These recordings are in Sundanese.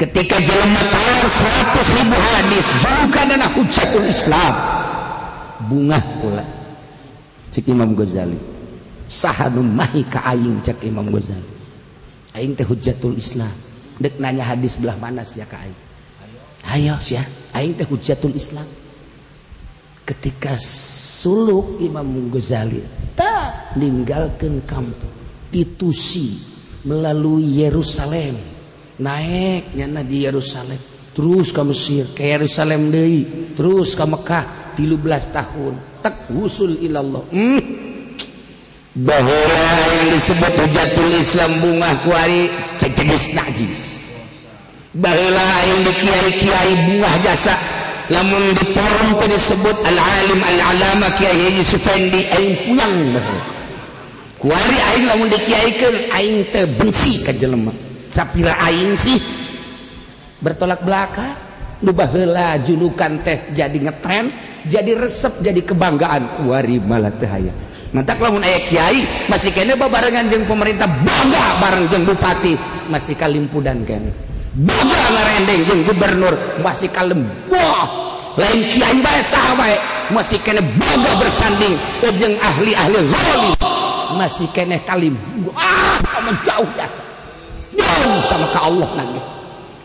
Ketika jelema tawar 100.000 hadis julukan anak Hujjatul Islam, bungah pula cek Imam Ghazali. Saha nu mahi ka aing, cek Imam Ghazali, aing teh Hujjatul Islam. Dek nanya hadis belah mana sia ka aing? Ayo sia, aing teh Hujjatul Islam. Ketika suluk Imam Ghazali tak ninggalkeun kampung, ditusi melalui Yerusalem, naik nyana di Yerusalem, terus ke Mesir, ke Yerusalem deui, terus ke Mekah, 13 tahun tak wusul ilallah. Baheula yang disebut Hujjatul Islam bungah kuari cejenis najis. Baheula yang di kiai-kiai bungah jasa, lamun di forum teh disebut al-alim al-alama Kiai Haji Sufendi, aing puyang baheula. Kuari aing lamun dikiaikeun aing teh benci ka jelema. Sapira aing sih bertolak belakang. Nu baheula julukan teh jadi ngetren, jadi resep, jadi kebanggaan, kuari malah teh aya. Mantak lamun aya kiai masih kene babarengan jeung pemerintah, bangga bareng jeung bupati, masih kalimpudan kene. Bangga ngarendeng jeung gubernur, masih kalem. Wah, lain kiai bae saha bae, masih kene bangga bersanding jeung ahli-ahli zalim, masih kene kalim. Ah, kamu jauh jasa. Jauh sama ka Allah nage.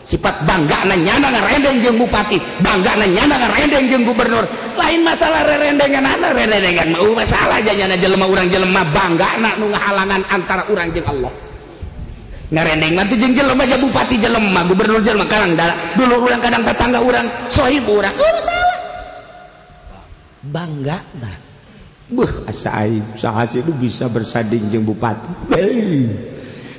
Sifat bangga na nyana ngarendeng jeung bupati, bangga na nyana ngarendeng jeung gubernur. Lain masalah rerendengan ana, rerendengan mah masalah aja nyana jelema urang jelema bangga na nu ngahalangan antara urang jeung Allah. Ngarendeng mah tuh jeung jelema aja, bupati jelema, gubernur jelema, kadang dulu urang, kadang tetangga urang, sohib urang, oh masalah. Bangga nah. Buh, asa aing saha sih lu bisa bersanding jeung bupati. Hei.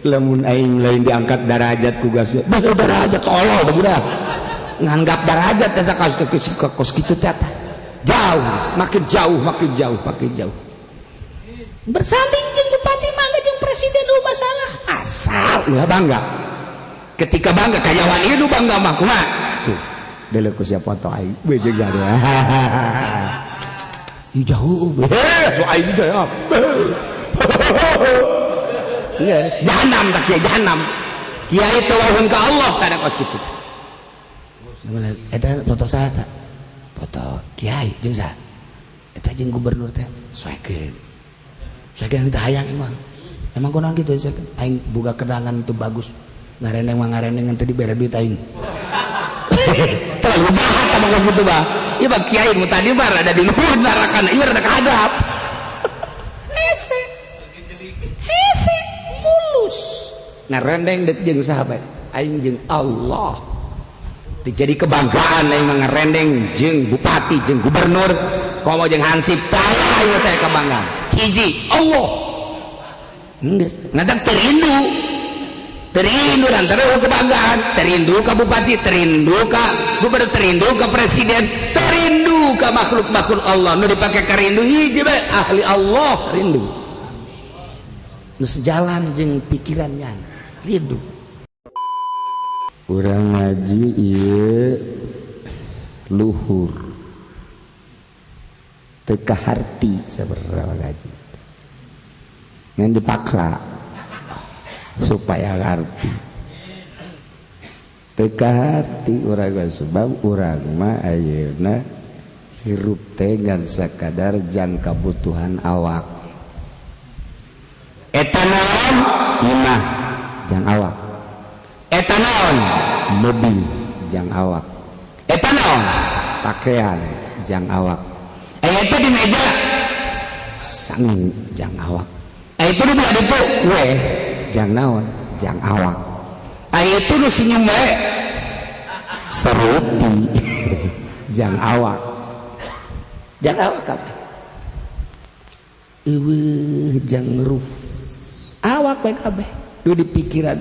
Lamun aing lain diangkat darajat ku gas. Bah darajat tolol budak. Nganggap darajat eta kaos ke kos kitu teh. Jauh, makin jauh, makin jauh, makin jauh. Bersanding jeung bupati mangga jeung presiden lu masalah. Asal ulah bangga. Ketika bangga kayawan ieu nu bangga mah kumaha? Tuh, deuleu ku sia foto aing. We jeung jare. Ih jauh. Heh, aing teh. Yes, jahanam tak kiai jahanam. Kiai teh wahun ka Allah kada kos kitu. Eta foto saha ta? Foto kiai jeung saha? Eta jeung gubernur teh soekeun. Soekeun teh hayang emang. Emang kunaon kitu soekeun? Aing boga kenangan teu bagus. Ngareneng mah ngareneng teh dibere duit aing. Terlalu jahat abang kos kitu bah. Ieu mah kiai nu tadi mah rada di luhur narakana, ieu rada kahadap. Hese. Hese mulus. Ngarendeng deuk jeung sahabat aing jeung Allah. Teu jadi kebanggaan aing mah ngarendeng jeung bupati jeung gubernur, komo jeung hansip tah aing teh kebanggaan. Hiji Allah. Geus ngadak terindu. Terindu antara kebanggaan, terindu ka bupati, terindu ka gubernur, terindu ka presiden, terindu ka makhluk-makhluk Allah. Nu dipake karindu hiji bae ahli Allah rindu. Nu sejalan jeung pikirannya rindu. Urang ngaji ieu luhur. Teu kaharti sabaraha ngaji. Ngan dipaksa supaya ngarti. Teu kaharti urang sebab urang mah ayeuna hirup teh ngan sakadar jang kabutuhan awak. Eta naon? Imah jang awak. Eta naon? Mobil jang awak. Eta naon? Pakaian jang awak. Eta di meja sangu jang awak. Itu di belah ditu kue jang naon? Jang awak. Itu nu senyum bae seruti jang awak. Jang awak kabeh. Eueuh jang ruh. Awak bae kabeh. Nu dipikiran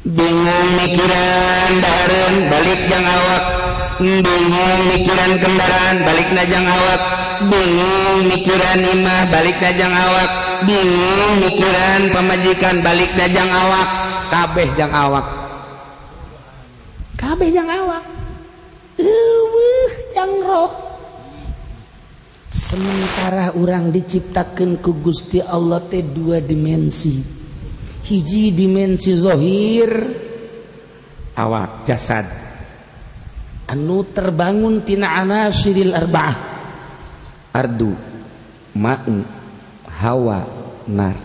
bingung mikiran dahareun balik jang awak, bingung mikiran kendaraan balik na jang awak, bingung mikiran imah balik na jang awak, bingung mikiran pamajikan balik na jang awak, kabeh jang awak, kabeh jang awak, eueuh jang roh. Sementara urang diciptakeun ku Gusti Allah teh dua dimensi. Hiji dimensi zahir Awak jasad anu terbangun tina anasiril arba'ah, ardu, ma'u, hawa, nar.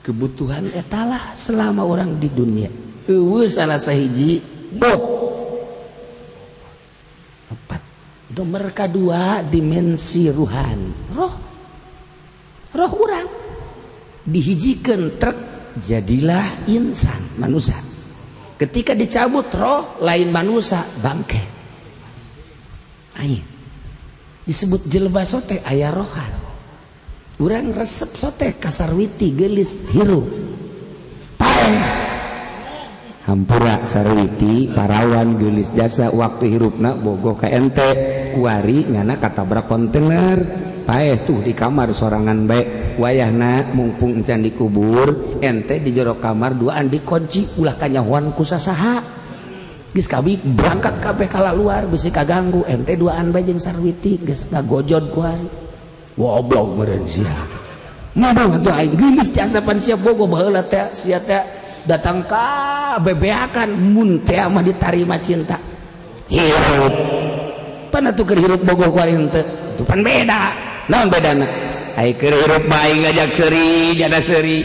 Kebutuhan etalah selama orang di dunia. Eueuh salah sahiji bot. Empat. Nomor kedua dimensi ruhani, roh. Roh urang dihijikeun trek jadilah insan, manusia. Ketika dicabut roh lain manusia, bangke. Ain. Disebut jelema sote aya rohan. Urang resep sote kasarwiti geulis hirup. Paeh. Hampura sarwiti parawan geulis jasa waktu hirupna bogoh ka ente kuari nyana katabrak kontainer. Paeh tuh di kamar sorangan bae wayahna mumpung encan dikubur ente di jero kamar duaan dikunci ulah kanyahoan ku sasaha. Geus kabi berangkat kabeh ka luar bisi kaganggu ente duaan bae jeung sarwiti geus ngagojod kuari. Goblok meureun sia. Ngomong atuh aing geulis jasa pan sia bogoh baheula teh sia teh datang ka bebeakan mun teh mah ditarima cinta. Hirup. Pan atuh keur hirup bogoh kuari henteu. Itu pan beda. Naon bedana? Ai keur hirup mah aing ngajak seuri, nyana seuri.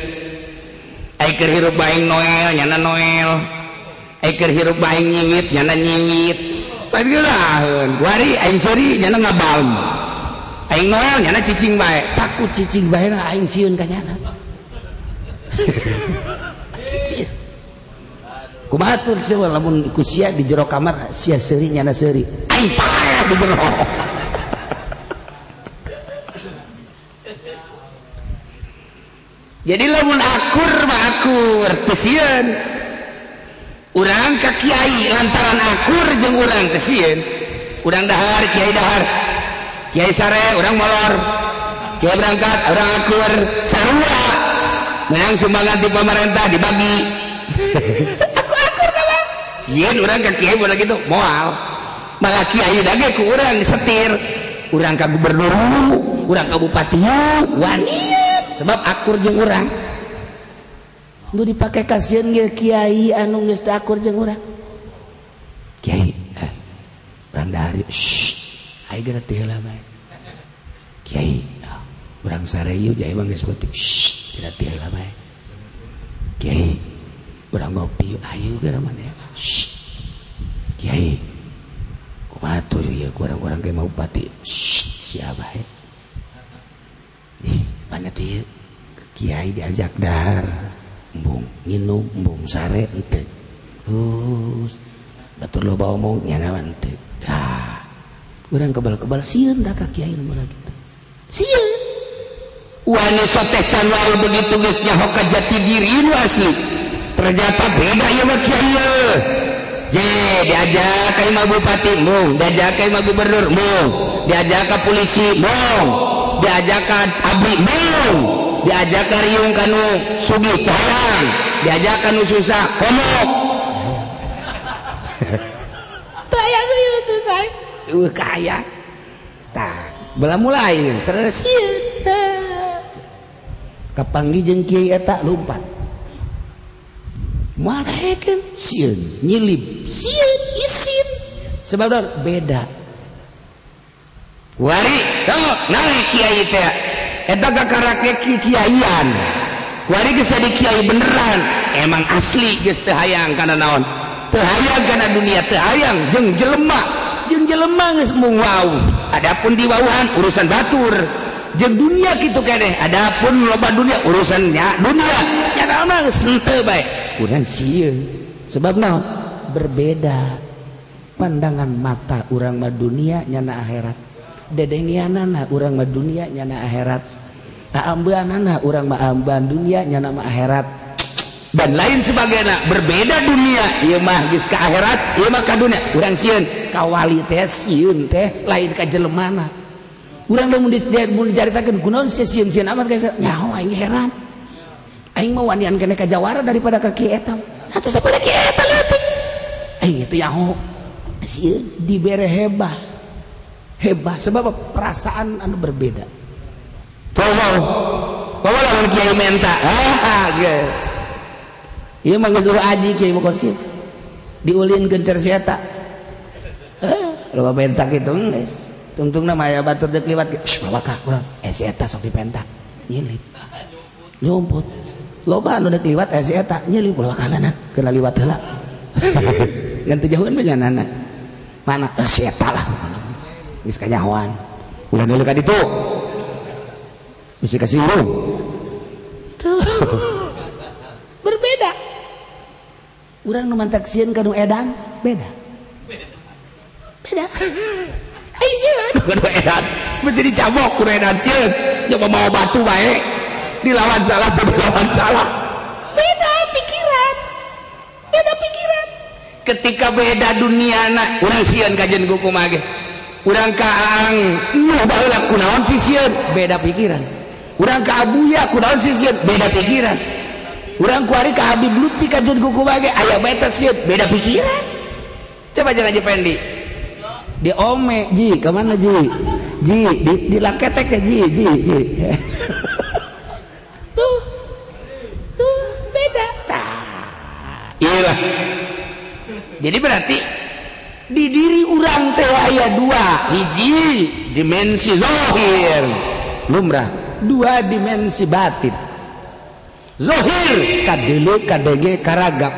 Ai keur hirup mah aing noel, nyana noel. Ai keur hirup mah aing nyiwit, nyana nyiwit. Pan geuraheun. Kuari aing seuri, nyana ngabalm. Aing noel, nyana cicing bae. Takut cicing bae na aing sieun ka nyana. Kumaha tur sia lamun ku sia di jero kamar sia seuri nyana seuri. Aing paeh di jero. Jadi lamun akur mah akur teu sieun. Urang ka kiai lantaran akur jeung urang teu sieun. Urang dahar kiai dahar. Kiai sare urang molor. Kiai berangkat urang akur sarua. Menang sumbangan di pemerintah dibagi. Aku akur tah. Sieun urang ka kiai bola kitu moal. Malah kiai dage ku urang disetir. Urang ka gubernur, urang ka bupati wani. Sebab akur jeung urang. Nu dipake kasieun ge kiai anu geus teu akur jeung urang. Kiai, urang dahar shh, aing geura teu heula bae. Kiai, urang sare ieu jae mah geus peuting, shh, geura teu heula bae. Kiai, urang ngopi ayo geura maneh. Shh. Kiai, kumaha tuh ieu urang-urang ge mau bupati, shh, sia bae. Ih, mana tuh kiai diajak dahar, embung nginum, embung sare henteu. Terus batur loba omong nyana mah henteu. Tah, urang kebal-kebal sieun da ka kiai nu kitu. Sieun. Wani sote can wae begitu geus nyaho ka jati diri nu asli. Ternyata beda ieu mah kiai ye. Je, diajak ka imah bupati embung, diajak ka imah gubernur embung, diajak ka polisi embung, diajak ka abri embung, diajak ka riung kanu sugih hayang, diajak kanu susah komok. Teu aya ieu teh say. Kaya. Tah, bala mulai sareng sieun. Kapanggih jeung kiai eta lumpat. Moal daekeun sieun, nyilib, sieun, isin. Sebab beda. Wari, tuh, naik kiai teh. Eta kakarake kiaian. Kuari geus jadi kiai beneran. Emang asli geus teu hayang kana naon? Teu hayang kana dunia, teu hayang jeung jelema. Jeung jelema geus mung wau. Adapun di wauhan urusan batur. Jeung dunia kitu keneh. Adapun loba dunia urusannya dunia. Nya naon geus henteu bae. Urang sieun. Sebab naon? Berbeda pandangan mata urang mah dunia nyana akhirat. Dedengianana urang mah dunia nyana akhirat. Aambeanana urang mah ambean dunia nyana mah akhirat. Dan lain sebagainya, berbeda dunia ieu mah geus ka akhirat, ieu mah ka dunia. Urang sieun ka wali teh sieun teh lain ka jelemana. Urang lamun dicaritakeun kunaon sia sieun-sieun amat ka nyaho aing heran. Aing mah wanian keneh ka jawara daripada ka kieu eta. Atuh sapoe kieu eta leutik. Aing itu nyaho sieun dibere hebah. Hebah sebab perasaan anu berbeda. Tolong. Komo lamun kiai menta. Ah, geus. Ieu mah geus aji kiai mah kos kieu. Diulinkeun cer si eta. Loba bentak kitu geus. Tungtungna mah aya batur deuk liwat ge. Shh, bawa ka urang. Si eta sok dipentak. Nyilip. Nyumput. Loba anu deuk liwat si eta nyilip ulah kananan, keuna liwat heula. Ngan teu jauheun mah nyanana. Mana si eta lah. Geus kanyahoan. Ulah deuleu ka ditu. Bisi kasinggung. Tuh. Berbeda. Urang nu mantak sieun ka nu edan beda. Beda. Ai sieun ka nu edan mesti dicabok ku edan sieun. Nyoba mawa batu bae. Dilawan salah teu dilawan salah. Beda pikiran. Beda pikiran. Ketika beda duniana urang sieun ka jeung kumaha ge. Urang ka Aang nu baheula kunaon si sieun, beda pikiran. Urang ka Abuya kunaon si sieun, beda pikiran. Urang kuari ka Habib Lutfi ka jeung kumaha ge aya bae teh sieun, beda pikiran. Coba jangan aja Pendi. Di ome ji, ka mana ji? Ji di laketek ya ji ji ji. Tuh. Tuh beda. Tah. Iyalah. Jadi berarti di diri urang teh aya dua, hiji dimensi zahir lumrah, dua dimensi batin. Zahir kadeuleu kadege karagap,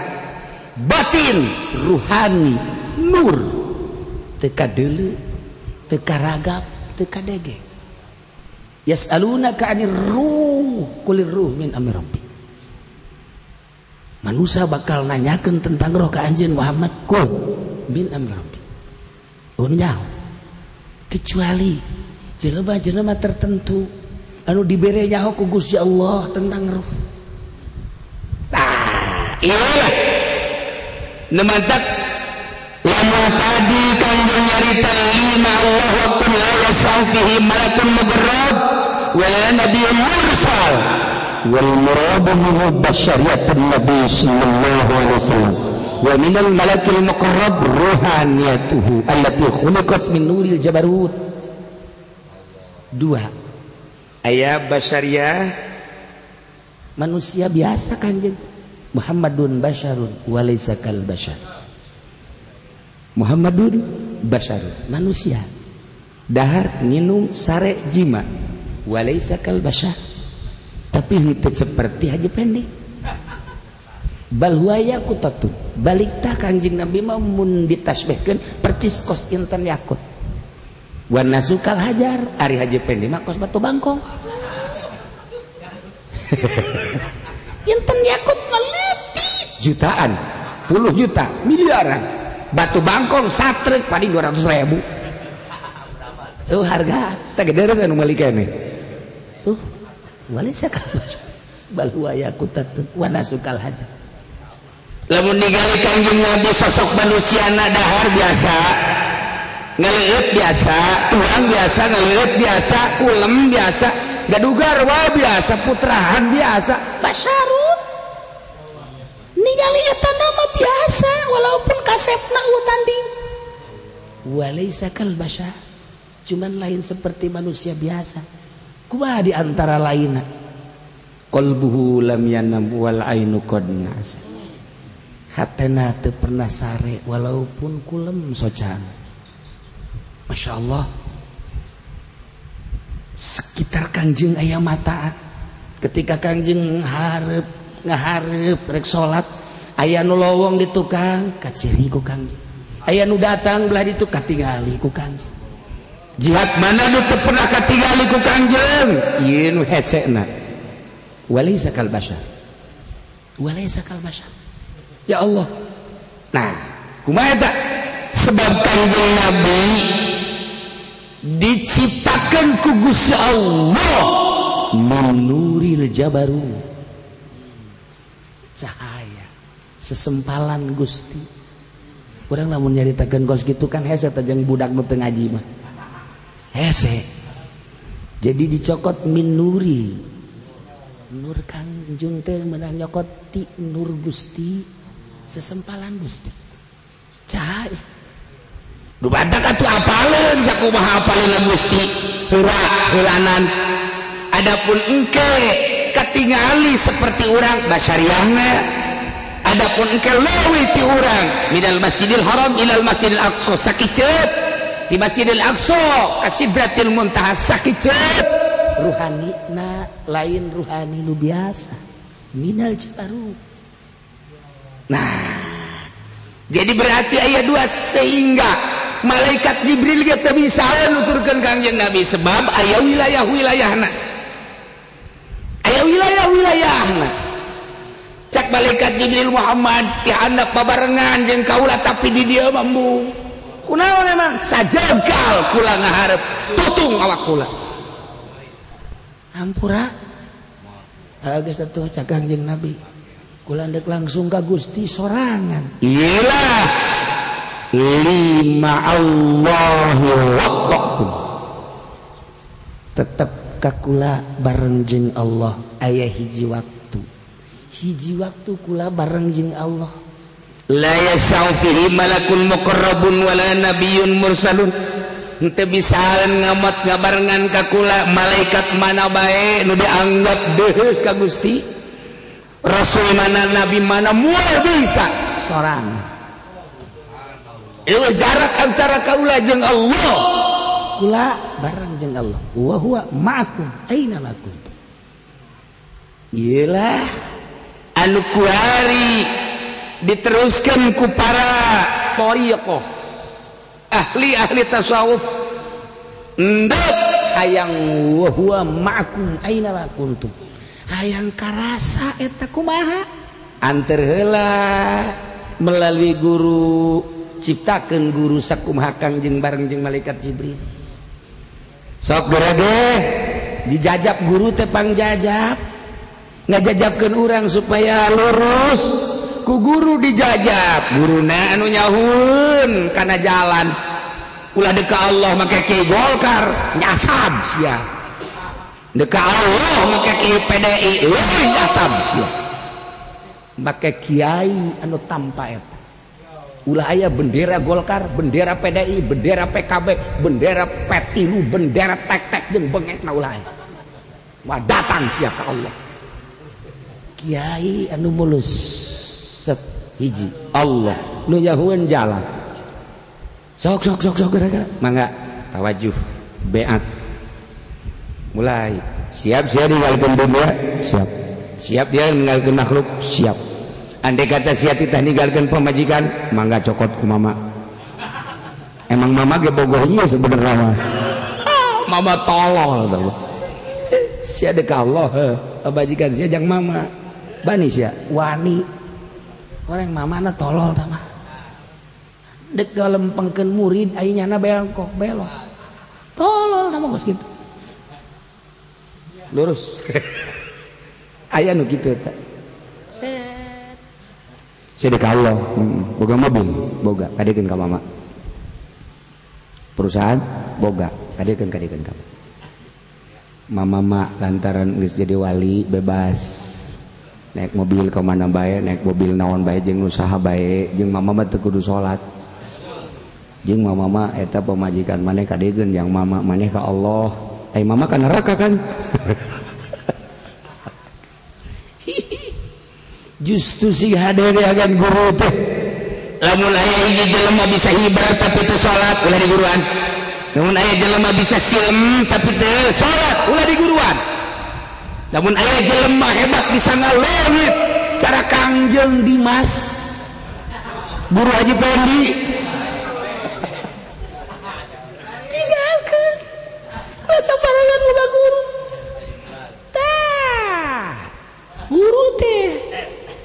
batin ruhani nur teu kadeuleu teu karagap teu kadege. Yas'alunaka 'anir ruh qulir ruh min amri rabbi. Manusia bakal nanyakeun tentang roh ka anjeun Muhammad, qul min amri rabbi. Nyaho. Kecuali jelema-jelema tertentu anu dibere nyaho ku Gusti Allah tentang roh. Tah, iyalah. Nu mantak lamun tadi kanjeng nyarita lima Allah waqtun la yasau fihi malakun mujarrab wala nabiyyun mursal wal muradu minhu basyariyatun nabi sallallahu alaihi wasallam wa minal malakil muqarrab ruhaniyatuhu allati khuliqat min nuril jabarut. Dua aya basyariah manusia biasa kanjeng Muhammadun basyarun walaysa kal basyar. Muhammadun basyarun manusia dahar nginum sare jima walaysa kal basyar, tapi henteu seperti Haji Pendi. Bal huwa yaqutatun, balik tah kanjeng Nabi mah mun ditasbihkeun percis kos intan yakut. Wa nasukal hajar, ari Haji Pendi mah kos batu bangkong. Intan yakut mah leutik jutaan, puluh juta, miliaran. Batu bangkong satrek paling 200.000. Tuh harga teh gede anu meuli keneh. Tuh walaysa kal basyar bal huwa yaqutatun wa nasukal hajar. Lamun ningali kanjeng Nabi sosok manusiana dahar biasa, ngaleueut biasa, tuang biasa, ngaleueut biasa, kulem biasa, gadugar wae biasa, putrahan biasa, basyarun. Ningali eta nama biasa walaupun kasepna eueuh tanding. Walaysa kal basyar, cuman lain seperti manusia biasa. Kumaha di antara lainna? Qalbuhu lam yanam wal ainu qad nasa. Hatena teu pernah sare walaupun kulem socan. Masya Allah. Sekitar kanjeng aya mataan. Ketika kanjeng ngahareup rek salat, aya nu lowong di tukang kaciri ku kanjeng. Aya nu datang belah ditu katingali ku kanjeng. Jihad mana nu teu pernah katingali ku kanjeng? Ieu nu hesena. Walaysa kal basyar. Walaysa kal basyar. Ya Allah. Nah, kumaha eta? Sebab kanjeng Nabi diciptakan ku Gusti Allah min nuril jabarut, cahaya sesempalan Gusti. Urang lamun nyaritakeun kos kitu kan hese teh jeung budak nu teu ngaji mah. Hese. Jadi dicokot min nuri. Nur kanjeng teh meunang nyokot ti nur Gusti, sesempalan Gusti. Cahaya. Nu batak atuh apaleun sakumaha apaleun Gusti, heura heulanan. Adapun engke katingali seperti urang basyariahna, Adapun engke leuwih ti urang minal Masjidil Haram ilal Masjidil Aqsa sakiceut, ti Masjidil Aqsa ka Sidratil Muntaha sakiceut. Ruhani na lain ruhani nu biasa, minal jabarut. Nah, jadi berarti ayat 2 sehingga malaikat Jibril ge teu bisa nuturkeun Kangjeng Nabi sebab aya wilayah-wilayahna. Aya wilayah-wilayahna. Cak malaikat Jibril Muhammad ti handap babarengan jeung kaula tapi di dieu mah embung. Kunaon emang? Sajagal kula ngaharep tutung awak kula. Hampura. Geus atuh cak Kangjeng Nabi. Kula ndek langsung ka Gusti sorangan. Iyalah. Lima Allahu waqtu. Tetep kakula bareng jeung Allah aya hiji waktu. Hiji waktu kula bareng jeung Allah. La yasau fihi malakun muqarrabun wala nabiyyun mursalun. Henteu bisaan ngamot ngabarengan ka kula malaikat mana bae nu dianggap deheus ka Gusti. Rasul mana nabi mana moal bisa sorangan. Ieu jarak antara kaula jeung Allah. Kula bareng jeung Allah. Wa huwa ma'akum aina ma kuntum. Iyalah anu kuari diteruskan ku para thariqah ahli-ahli tasawuf endek hayang wa huwa ma'akum aina ma kuntum. Hayang karasa eta kumaha? Anter heula melalui guru, ciptakeun guru sakumaha Kangjeng bareng jeung malaikat Jibril. Sok gerege dijajab guru teh pangjajab, ngajajabkeun urang supaya lurus. Ku guru dijajab, guruna anu nyahun kana jalan. Ulah deka Allah make kiai Golkar nyasab sia. Deka Allah make kiai PDI leuwih nyasab sia. Make kiai anu tanpa eta. Ulah aya bendera Golkar, bendera PDI, bendera PKB, bendera P3, bendera tek-tek jeung bengekna ulah aya. Wah datang sia ka Allah. Kiai anu mulus set hiji Allah nu nyahueun jalan. Sok sok sok sok gara-gara mangga tawajuh beat. Mulai siap sia ninggalkeun dunia, siap. Siap dia ninggalkeun makhluk, siap. Andai kata sia titah ninggalkeun pamajikan, mangga cokot ku mama. Emang mama ge bogohnya sebenarnya mah. Mama tolol tau. Sia dek Allah, pamajikan sia jang mama. Bani sia wani. Orang mama na tolol tah mah. Dek galempengkeun murid ai nyana belok belok. Tolol tah mah geus kitu. Lurus. Aya nu kitu eta. Set. Sedek Allah, boga mobil, boga, kadekeun ka mama. Perusahaan boga, kadekeun ka mama. Mama lantaran geus jadi wali bebas. Naik mobil ka mana bae, naik mobil naon bae jeung usaha bae, jeung mama mah teu kudu salat. Jeung mama mah eta pamajikan maneh kadekeun yang mama maneh ka Allah. Ai mama ka neraka kan? Justru si hadere agan guru teh. Lamun aya hiji jelema bisa hibar tapi teu salat ulah diguruan. Lamun aya jelema bisa silem tapi teu salat ulah diguruan. Lamun aya jelema hebat bisa ngaleuwit cara Kangjeng Dimas Guru Haji Pendi tinggalkeun rasa parangan boga guru. Tah guru teh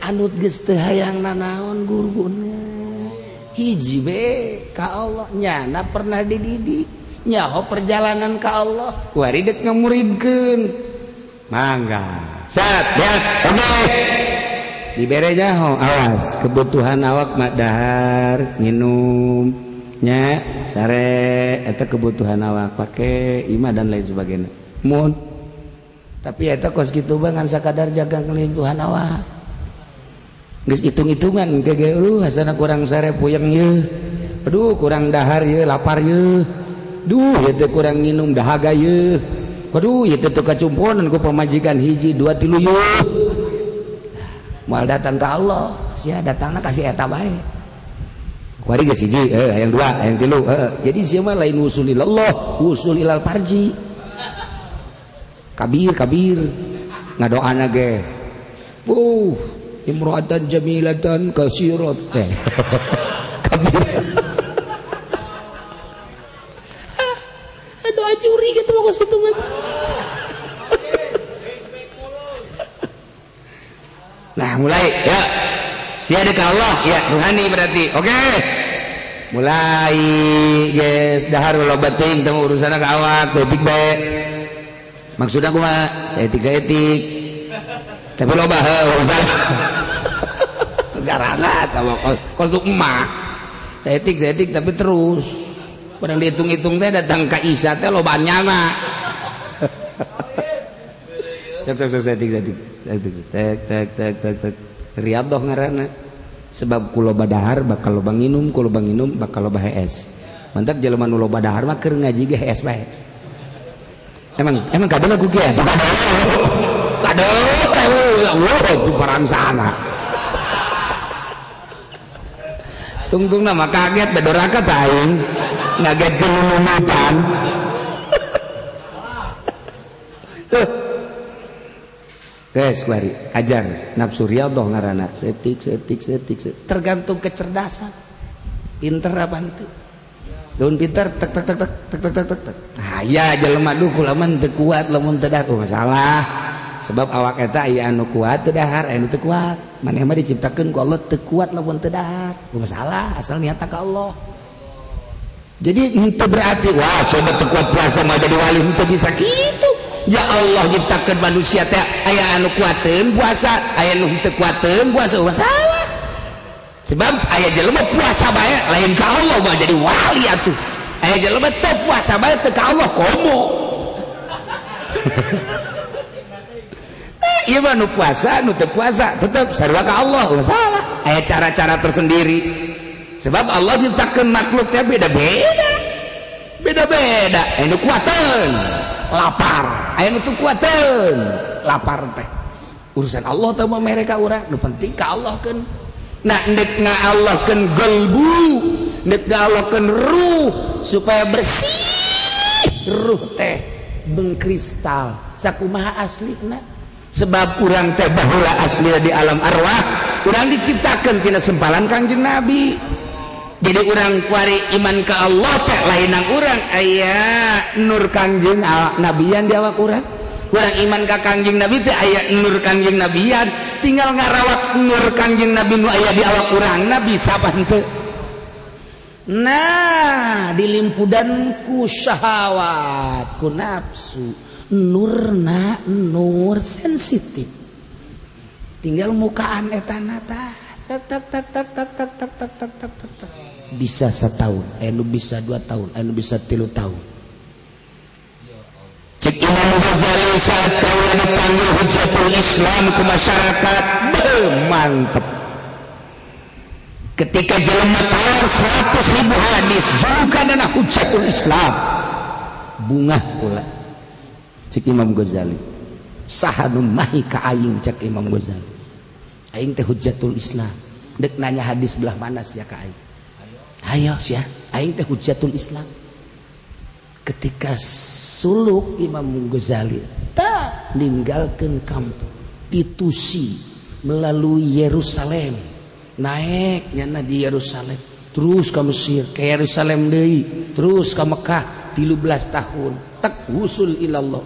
anut geus teu hayang nanaon guruna. Hiji we ka Allah nyana pernah dididik nyaho perjalanan ka Allah kuari dek ngamuridkeun. Mangga sat lihat oke dibere nyaho awas kebutuhan awak mah dahar nginum nya sare eta kebutuhan awak pake imah dan lain sebagainya mun tapi eta kos kitu bang ngan sakadar jaga kebutuhan awak geus hitung-hitungan ge hasana kurang sare puyeng ye aduh kurang dahar ye lapar ye duh ieu teh kurang nginum dahaga ye aduh ieu teh kacumponan ku pamajikan hiji dua tilu ye. Moal datang ka Allah, sia datangna ka si eta bae. Kuari geus hiji, hayang dua, hayang tilu, Jadi sia mah lain wusul ilallah, wusul ilal farji. Kabir kabir ngadoana ge. Imro'atan jamilatan kasirat. Kabir. Doa curi gitu mah kos kitu mah. Nah, mulai ya. Sia ka Allah ya, ruhani berarti. Oke. Mulai guys, dahar loba teuing teu urusanna ka awak, saeutik bae. Maksudna kumaha? Saeutik-saeutik. Tapi loba heuh urusan. Garana eta kos tu emak. Saeutik-saeutik tapi terus. Barang dihitung-hitung teh datang ka Isa teh loba nyana. Sok sok sok saeutik-saeutik. Tek tek tek tek tek. Riyadhah ngaranna. Sebab ku loba dahar bakal loba nginum, ku loba nginum bakal loba hees. Mantak jelema nu loba dahar mah keur ngaji ge hees bae. Emang kadang aku ge. Kadang teh wah parang sana. Tungtungna mah kaget bedoraka aing. Ngagetkeun numutan. Tuh. Guys, kuari ajar nafsu riyadhah ngaranna setik setik setik tergantung kecerdasan. Pinter apa henteu? Daun pinter tek tek tek tek tek tek tek tek. Ah ya jelema duh kulaman teu kuat lamun teu dahar masalah. Sebab awak eta aya anu kuat teu dahar, aya anu teu kuat. Maneh mah diciptakeun ku Allah teu kuat lamun teu dahar. Masalah asal niatna ka Allah. Jadi henteu berarti wah sobat teu kuat puasa mah jadi wali henteu bisa kitu. Ya Allah nyiptakeun manusia teh aya anu kuateun puasa, aya anu henteu kuateun puasa, masalah. Sebab aya jelema puasa bae lain ka Allah mah jadi wali atuh. Aya jelema teu puasa bae teu ka Allah komo. Ieu mah nu puasa nu teu puasa tetep sarua ka Allah, masalah. Aya cara-cara tersendiri. Sebab Allah nyiptakeun makhluk teh beda-beda. Beda-beda. Aya nu kuateun lapar, aya nu teu kuateun lapar teh. Urusan Allah teh mah mere ka urang, nu penting ka Allah keun. Nah, ndek ngallahkeun qalbu, ndek ngallahkeun ruh supaya bersih ruh teh mengkristal. Sakumaha aslina? Sebab urang teh baheula asli di alam arwah, urang diciptakeun tina sempalan Kangjeng Nabi. Jadi urang kuari iman ka Allah teh lainang urang aya nur Kangjeng Nabian di awak urang. Urang iman ka Kangjeng Nabi teh aya nur Kangjeng Nabian, tinggal ngarawat nur Kangjeng Nabi nu aya di awak urang na bisa apa henteu. Nah, dilimpudan ku syahwat, ku nafsu, nurna nur sensitif. Tinggal mukaan etana tah, tak tak tak tak tak tak tak tak tak tak tak. Bisa setahun, anu bisa 2 tahun, anu bisa 3 tahun. Cek Imam Ghazali saat kaula dipanggil Hujjatul Islam ke masyarakat, mantep. Ketika jelema tawar 100.000 hadis, julukan anak Hujjatul Islam, bungah kula. Cek Imam Ghazali, saha nu mahi ka aing cek Imam Ghazali. Aing teh Hujjatul Islam. Dek nanya hadis belah mana sia ka aing? Ayo sia, aing teh Hujjatul Islam. Ketika suluk Imam Ghazali tak ninggalkan kampung ditusi melalui Yerusalem, naik nyana di Yerusalem terus ke Mesir, ke Yerusalem deui, terus ke Mekah 13 tahun tak wusul ilallah.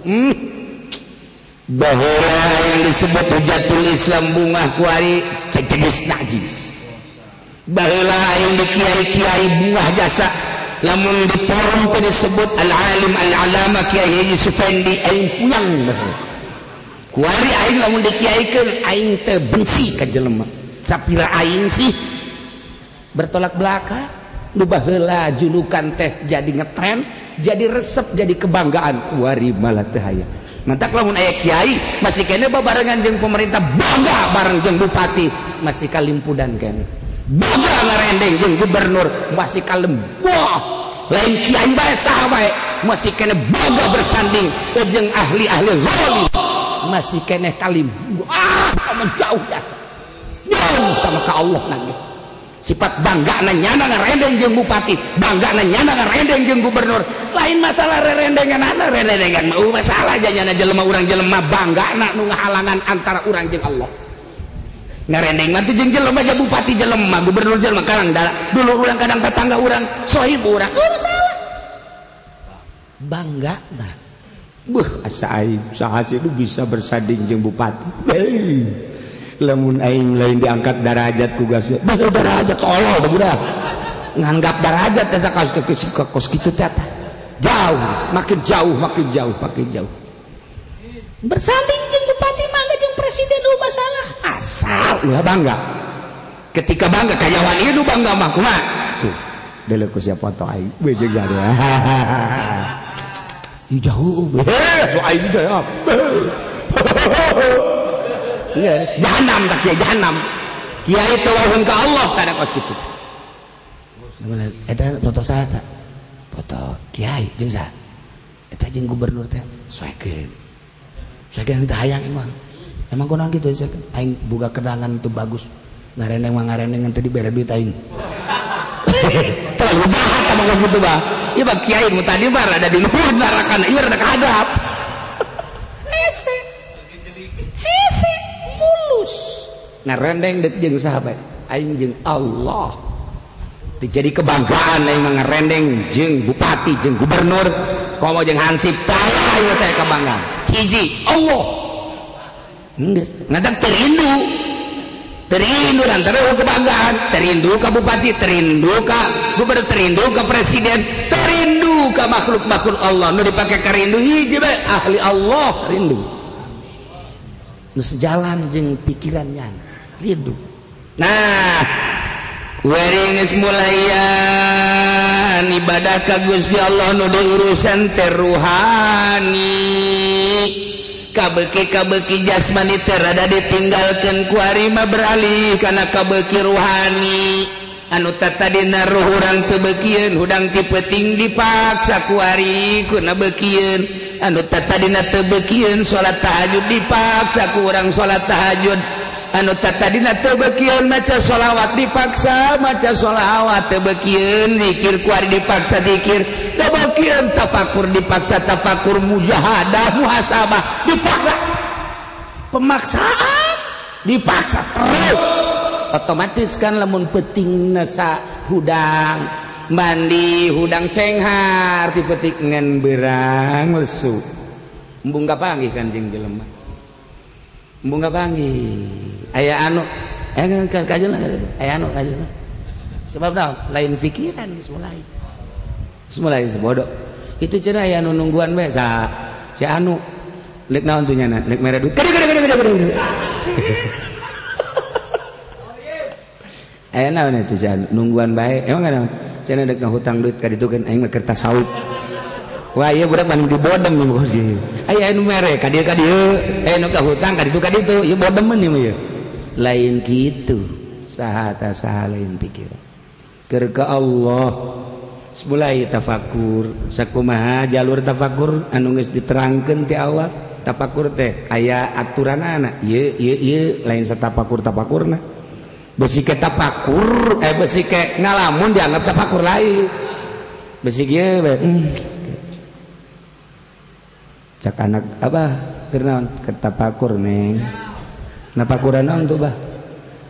Baheula yang disebut Hujjatul Islam bungah kuari cejenis najis. Baheula yang di kiai-kiai bungah jasa. Lamun di forum teh disebut al-alim al-alama Kiai Haji Sufendi aing puyang baheula. Kuari aing lamun dikiaikeun aing teh benci ka jelema. Sapira aing sih bertolak belakang. Nu baheula julukan teh jadi ngetren, jadi resep, jadi kebanggaan. Kuari malah teh hayang. Mantak lamun aya kiai masih kene babarengan jeung pemerintah bangga bareng jeung bupati masih kalimpudan kene. Bangga ngarendeng jeung gubernur masih kalem. Wah, lain kiai bae saha bae masih kene bangga bersanding jeung ahli-ahli zalim masih kene kalim. Ah, kamu jauh jasa. Jauh sama ka Allah nage. Sifat bangga na nyana ngarendeng jeung bupati, bangga na nyana ngarendeng jeung gubernur. Lain masalah rerendengan ana rerendengan mah masalah janyana jelema urang jelema bangga na nu ngahalangan antara urang jeung Allah. Ngarendeng mah tuh jeung jelema aja bupati jelema, gubernur jelema karang dulu urang kadang tetangga urang, sohib urang, masalah. Bangga na. Buh, asa aing saha sih lu bisa bersanding jeung bupati. Hei. Lamun aing lain diangkat darajat ku gas. Bah darajat tolol budak. Nganggap darajat eta kaos kos kitu teh. Jauh, makin jauh, makin jauh, makin jauh. Bersanding jeung bupati mangga jeung presiden lu masalah. Asal ulah bangga. Ketika bangga kayawan ieu nu bangga mah kumaha? Tuh, deuleu ku sia foto aing. Beuh jeung jare. Ih jauh. Heh, aing teh. Yes, jahanam tak kiai jahanam. Kiai tawahun ka Allah kada kos kitu. Eta foto saha ta? Foto kiai jeung saha? Eta jeung gubernur teh soekeun. Soekeun teh hayang emang. Emang kunaon kitu soekeun? Aing boga kedangan teu bagus. Ngareneng mah ngareneng teu dibere duit aing. Terlalu jahat mah kos kitu bah. Ieu mah kiai nu tadi mah rada di luhur narakan, ieu rada kahadap. Hese. Hese mulus. Ngarendeng deuk jeung sahabat aing jeung Allah. Teu jadi kebanggaan aing mah ngarendeng jeung bupati jeung gubernur, komo jeung hansip tah aing teh kebanggaan. Hiji Allah. Geus ngadak terindu. Terindu antara kebanggaan, terindu ka bupati, terindu ka gubernur, terindu ka presiden, terindu ka makhluk-makhluk Allah. Nu dipake karindu hiji bae ahli Allah rindu. Nu sejalan jeung pikirannya rindu. Nah, kuring geus mulayan ibadah ka Gusti Allah nu diurusan teh ruhani. Kabeki-kabeki jasmani teh rada ditinggalkeun ku ari mah beralih kana kabeki ruhani. Anu tatadina ruh urang teu beukieun hudang ti peuting dipaksa ku ari kuna beukieun. Anu tatadina teu beukieun salat tahajud dipaksa ku urang salat tahajud. Anu tatadina teu beukieun maca sholawat dipaksa maca sholawat teu beukieun zikir ku ari dipaksa zikir. Teu beukieun tafakur dipaksa tafakur, mujahadah muhasabah dipaksa. Pemaksaan dipaksa terus. Otomatis kan lamun peuting nasa hudang mandi hudang cenghar ti peuting ngan berang lesu. Embung kapanggih kan jeung jelema. Embung kapanggih. Aya anu kajeun aya anu kajeun. Sebab naon? Lain pikiran geus mulai. Geus mulai sebodoh. Itu cenah aya anu nungguan bae sa si anu leuk naon tuh nyana? Leuk mere duit. Gede gede gede gede. Aya naon eta si anu nungguan bae. Emang naon? Cenah deuk ngahutang duit ka ditu kan aing mah keur tasawuf. Wah ieu budak mah dibodem nih bos ieu. Aya anu mere ka dieu ka dieu, aya nu kahutang ka ditu ka ditu, ieu bodemeun ieu mah ieu. Lain kitu. Saha ta saha lain pikiran. Keur ka Allah. Mulai tafakur, sakumaha jalur tafakur anu geus diterangkeun ti awal. Tafakur teh aya aturanana. Ieu ieu ieu lain satapakur-tapakurna. Besi ke tafakur, besi ke ngalamun dianggap tafakur lain. Besi kieu bae. Cak anak abah keur naon? Keur tafakur neng. Napakuran naon tuh bah?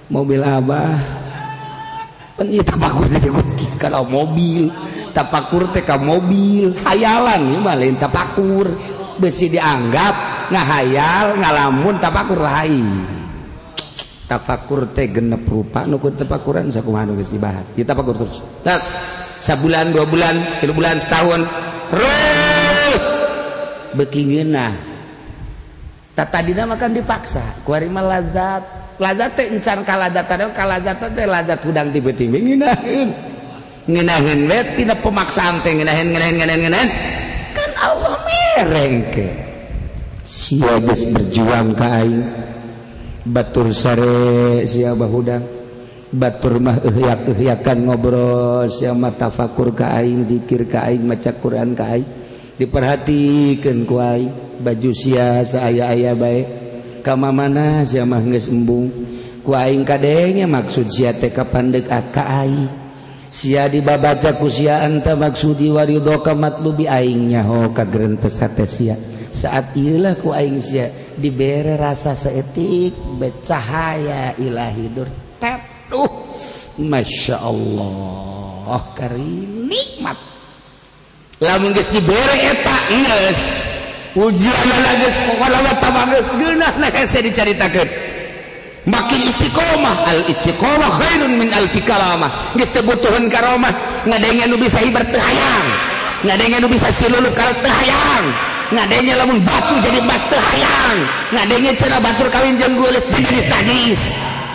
Mobil abah. Pan ieu tafakur teh kalau mobil, tafakur teh ka mobil, hayalan ieu mah lain tafakur. Besi dianggap ngahayal ngalamun tafakur lain. Tafakur teh genep rupa nu ku tafakuran sakumaha nu geus dibahas. Ieu tafakur terus. Tak sabulan, 2 bulan, 3 bulan, setahun terus beuki ngeunah. Tatadina mah kan dipaksa. Ku ari mah lazat. Lazat teh encan kalazatan, kalazatan teh lazat hudang ti peuting ngeunaheun. Ngeunaheun we tina pemaksaan teh ngeunaheun ngeunaheun ngeunaheun ngeunaheun. Kan Allah mere engke. Sia geus berjuang ka aing. Batur sare sia bahudang. Batur mah euhyak-euhyakan ngobrol sia mah tafakur ka aing, zikir ka aing, maca Quran ka aing. Diperhatikeun ku aing, baju sia saaya-aya bae. Ka mamana sia mah geus embung. Ku aing kadenge maksud sia teh kapandeuk ka aing. Sia dibabaca ku sia anta maksudi waridhoka matlubi aing nyaho kagerentes hate sia. Saat ieulah ku aing sia dibere rasa saeutik becahaya ilahi dur tet. Masya Allah kari nikmat. Lamun geus dibere eta geus ujianna geus pokona mah tambah geus geunahna hese dicaritakeun. Makin istiqomah, al istiqomah khairun min alfi kalamah. Geus teu butuheun karomah, ngadenge nu bisa hiber teu hayang, ngadenge nu bisa siluluk ka teu hayang, ngadenge lamun batu jadi emas teu hayang, ngadenge cenah batur kawin jeung geulis jadi najis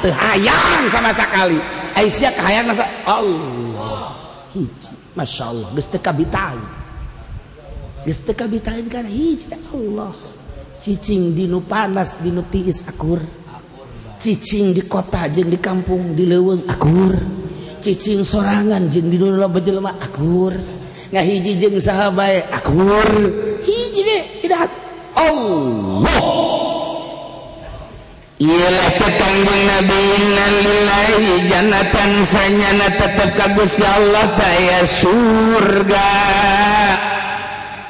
teu hayang sama sekali. Aisyah kahayang masa Allah hiji Masya Allah geus teu kabitain, geus teu kabitain kana hiji Allah. Cicing di nu panas di nu tiis akur, cicing di kota jeung di kampung di leuweung akur, cicing sorangan jeung di nu loba jelema akur, ngahiji jeung saha bae akur, hiji be tidak Allah. Ialah cek Kangjeng Nabi innalillahi jannatan sanyana tetep ka Gusti Allah taya surga.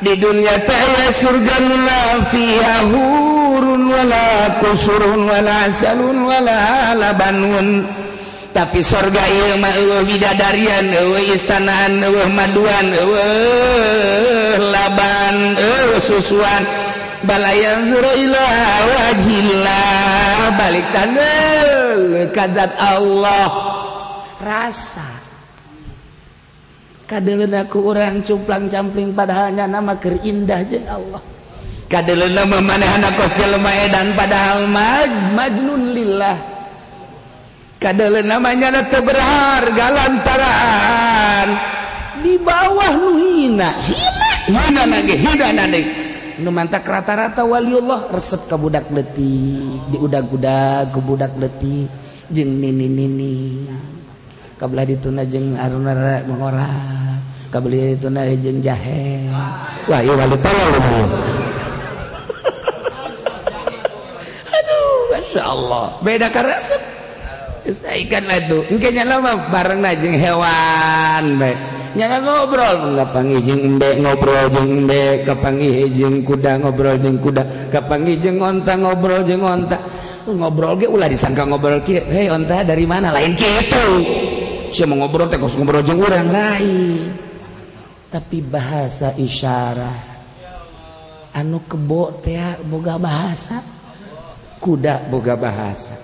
Di dunia taya surga la fiha hurun wala kusurun wala asalun wala labanun. Tapi surga ieu mah eueuh bidadarian, eueuh istanaan, eueuh maduan, eueuh laban, eueuh susuan. Balayan zuru ila wajillah balik tanel kadzat Allah rasa kadeleuna ku urang cumplang campling padahal nyana mah keur indah jeung Allah, kadeleuna mah manehna kos jelema edan padahal majnun lillah, kadeleuna mah nyana teu berharga lantaran di bawah nu hina hina hina na ge hina na deui. Nu mantak rata-rata waliullah resep ka budak leutik, diudag-udag ku budak leutik jeung nini-nini. Kabelah dituna jeung aruna mengora, kabelah dituna jeung jahe. Wah, ieu wali tolol. Aduh, Masya Allah. Beda ka resep. Geus ikan atuh. Engke nya mah barengna jeung hewan bae. Nyana ngobrol kapanggih jeung embe ngobrol jeung embe, kapanggih jeung kuda ngobrol jeung kuda, kapanggih jeung onta ngobrol jeung onta. Ngobrol ge ulah disangka ngobrol kieu. Hei onta dari mana? Lain kitu. Sia mau ngobrol teh kos ngobrol jeung urang lain. Tapi bahasa isyarat. Anu kebo teh boga bahasa, kuda boga bahasa.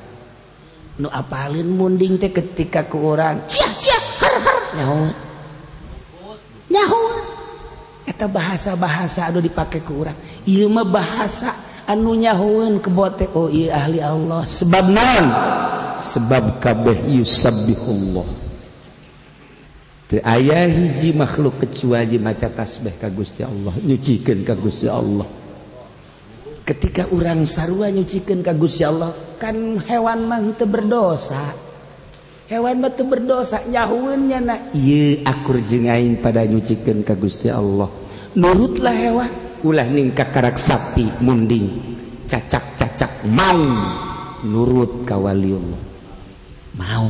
Nu apalin munding teh ketika ku urang cia cia har har nyaho. Nyaho eta bahasa-bahasa anu dipake ku urang. Ieu mah bahasa anu nyahoeun kebo teh oh ieu ahli Allah. Sebab naon? Sebab kabeh yusabbihullah. Teu aya hiji makhluk kecuali maca tasbih ka Gusti Allah, nyucikeun ka Gusti Allah. Ketika urang sarua nyucikeun ka Gusti Allah, kan hewan mah teu berdosa. Hewan mah teu berdosa nyahueun nyana ieu akur jeung aing pada nyucikeun ka Gusti Allah. Nurutlah hewan, ulah ningkak karak sapi munding, cacak-cacak mau nurut ka waliullah. Mau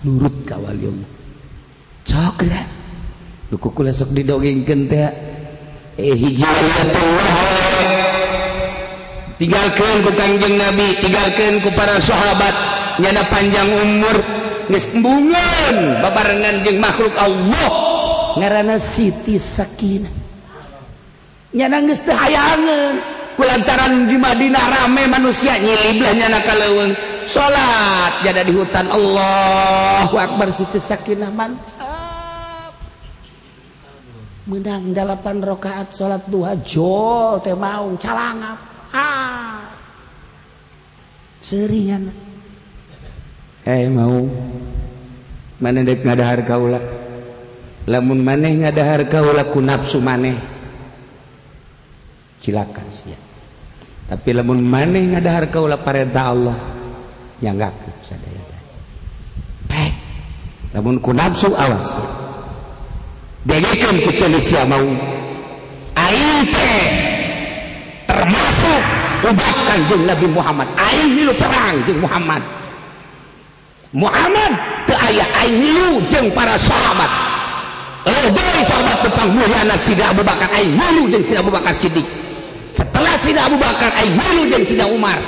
nurut ka waliullah. Sok geura. Nu kukula sok didongengkeun teh hiji waliullah. Tinggalkeun ku Kangjeng Nabi, tinggalkeun ku para sahabat, nyana panjang umur geus embungeun babarengan jeung makhluk Allah ngaranna Siti Sakinah. Nyana geus teu hayangeun kulantaran di Madinah rame manusia nyiliblah nyana ka leuweung salat jada di hutan. Allahu akbar Siti Sakinah mantap menang 8 rakaat salat duha jol teh maung calangap ah seuri nyana. Mau maneh dek ngadahar kaula, lamun maneh ngadahar kaula ku nafsu maneh cilaka sia. Tapi lamun maneh ngadahar kaula parentah Allah nyanggakeun sadaya. Pek lamun ku nafsu awas dengekeun ku ceuli sia mau aing teh termasuk umat Kanjeng Nabi Muhammad, aing milu perang jeung Muhammad. Muhammad teu aya aing milu jeung para sahabat. Deui sahabat tentang mulyana Sidina Abu Bakar aing milu jeung Sidina Abu Bakar Siddiq. Setelah Sidina Abu Bakar aing milu jeung Sidina Umar.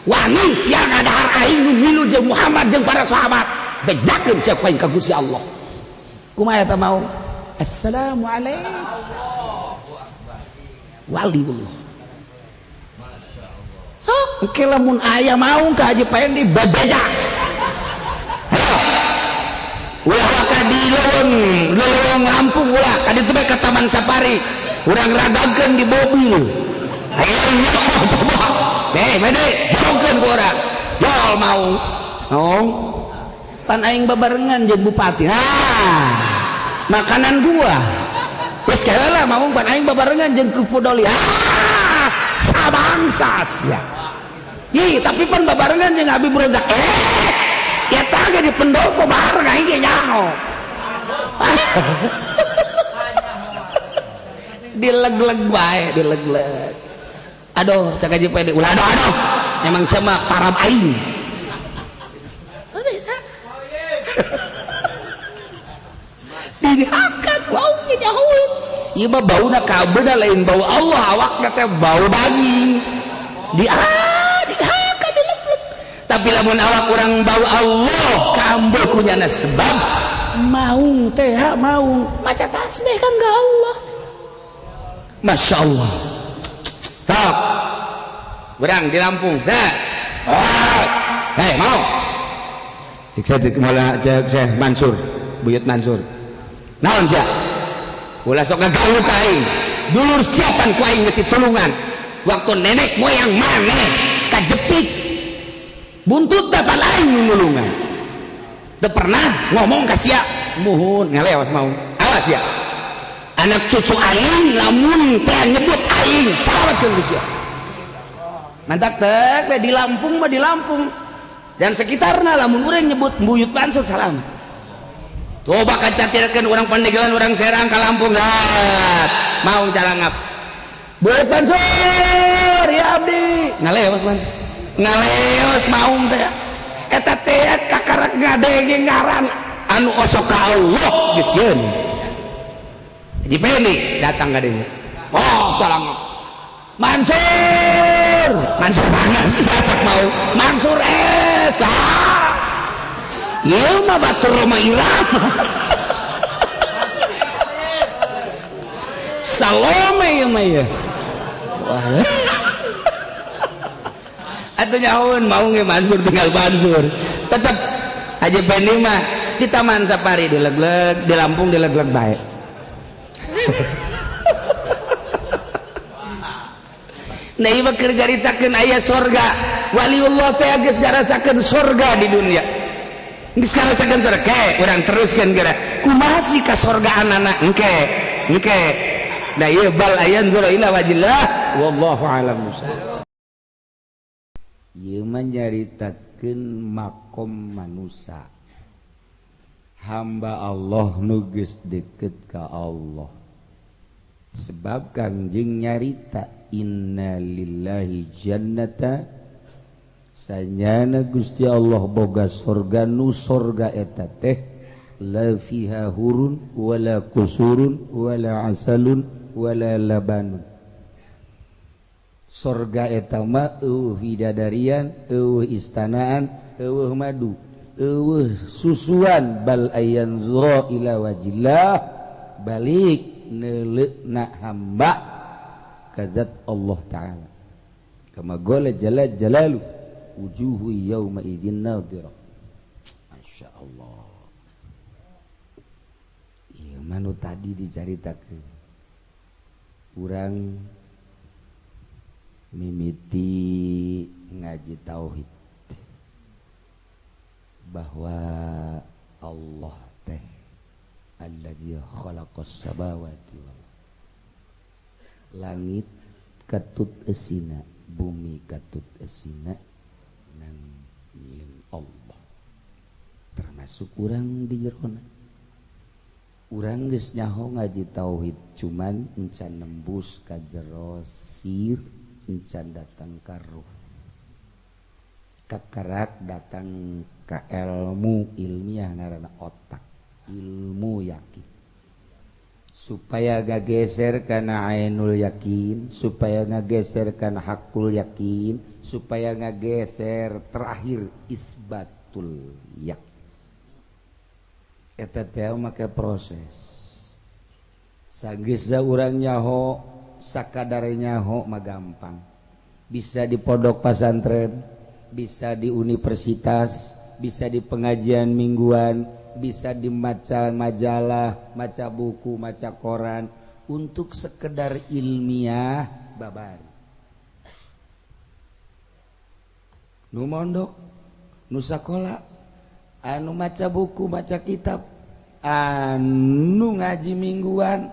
Wani sia ngadahar aing nu milu jeung Muhammad jeung para sahabat. Bejakeun sia ku aing ka Gusti Allah. Kumaha eta mau? Assalamualaikum. Waliullah. Sok engke lamun aya maung ka Haji Pendi bebeja. Ulah ka di leuweung Lampung ulah ka ditu bae ka Taman Safari. Urang ragagkeun di mobil. Ayo nyoba coba. Deh, mede jongkeun ku urang. Jol maung. Maung. Pan aing babarengan jeung bupati. Ha. Makanan gua. Geus lah maung pan aing babarengan jeung Kupudoli. Ah, sabangsa sia. Ih, tapi pan babarengan jeung Habib Rozak. Eta ge di pendopo bareng aing ge nyaho. Dileg-leg bae, dileg-leg. Aduh, cak Haji Pedi, ulah aduh aduh. Emang sama parab aing. Oh, bisa. Dihakan bau nyahoeun. Ieu mah bauna kabeuna lain bau Allah, awakna teh bau daging. Dihakan dileg-leg. Tapi lamun awak urang bau Allah kaambeu kunyana sebab maung teh maung maca tasbih kan ka Allah. Masya Allah. Tok. Urang di Lampung. Dah. Hei, mau. Cik saya mola cek Syekh Mansur, Buyut Mansur. Naon sia? Ulah sok ngaganggu ka aing. Dulur siapan ku aing geus ditulungan. Waktu nenek moyang maneh kajepit buntut dapat aing nulungan. Teu pernah ngomong ka sia, muhun ngalewas mau. Awas ya. Anak cucu aing lamun teh nyebut aing salawatkeun ku sia. Mantak teh di Lampung mah di Lampung dan sekitarna lamun urang nyebut Buyut Mansur salam. Coba kacatirkeun urang Pandeglang urang Serang ka Lampung gat. Mau calangap. Buyut Mansur ya abdi. Ngaleos Mansur. Ngaleos maung teh. Eta teh kakarak ngadenge ngaran anu osok ka Allah geus sieun. Haji Pendi datang ka dieu. Oh, calangap. Mansur, Mansur banget siapa mau Mansur S. Ieu mah batur Roma Irama. Salome ieu mah ieu. Wah. Atuh nyaun mau ge Mansur tinggal Mansur. Tetep Haji Pendi mah di Taman Safari dileg-leg, di Lampung dileg-leg bae. Nah ieu mah keur caritakeun aya sorga. Waliullah teh geus ngarasakeun sorga di dunia. Geus ngarasakeun sorga. Ke urang teruskeun geura. Kumaha sih ka sorgaanana? Engke. Engke. Nah ieu bal ayanzuru ila wajillah wallahu alam bissawab. Ieu mah nyaritakeun makom manusa. Hamba Allah nu geus deket ka Allah. Sebab Kangjeng nyarita inna lillahi jannata sanyana Gusti Allah boga sorga nu sorga eta teh la fiha hurun wala kusurun wala asalun wala labanun. Sorga eta mah eueuh bidadarian, eueuh istanaan, eueuh madu, eueuh susuan, bal ayanzura ila wajillah balik neuleuna hamba kazat Allah Ta'ala. Kama qala jalla jalaluhu wujuhu yawma idzin nadhira. Masya Allah. Ieu mah nu tadi dicaritakeun. Urang mimiti ngaji tauhid bahwa Allah teh alladzi khalaqas samawati wal langit katut esina, bumi katut esina nang nyieun Allah. Termasuk urang di jerona. Urang geus nyaho ngaji tauhid cuman encan nembus ka jero sir, encan datang ka ruh. Kakarak datang Ka ilmu ilmiah ngaranna otak, ilmu yakin. Supaya ngageser kana ainul yakin, supaya ngageser kana hakul yakin, supaya ngageser terakhir isbatul yakin. Eta teh make proses. Sageus urang nyaho, sakadar nyaho mah gampang. Bisa di pondok pasantren, bisa di universitas, bisa di pengajian mingguan, bisa dibaca majalah, maca buku, maca koran, untuk sekedar ilmiah babari. Nu mondok, nu sakola, anu maca buku, maca kitab, anu ngaji mingguan,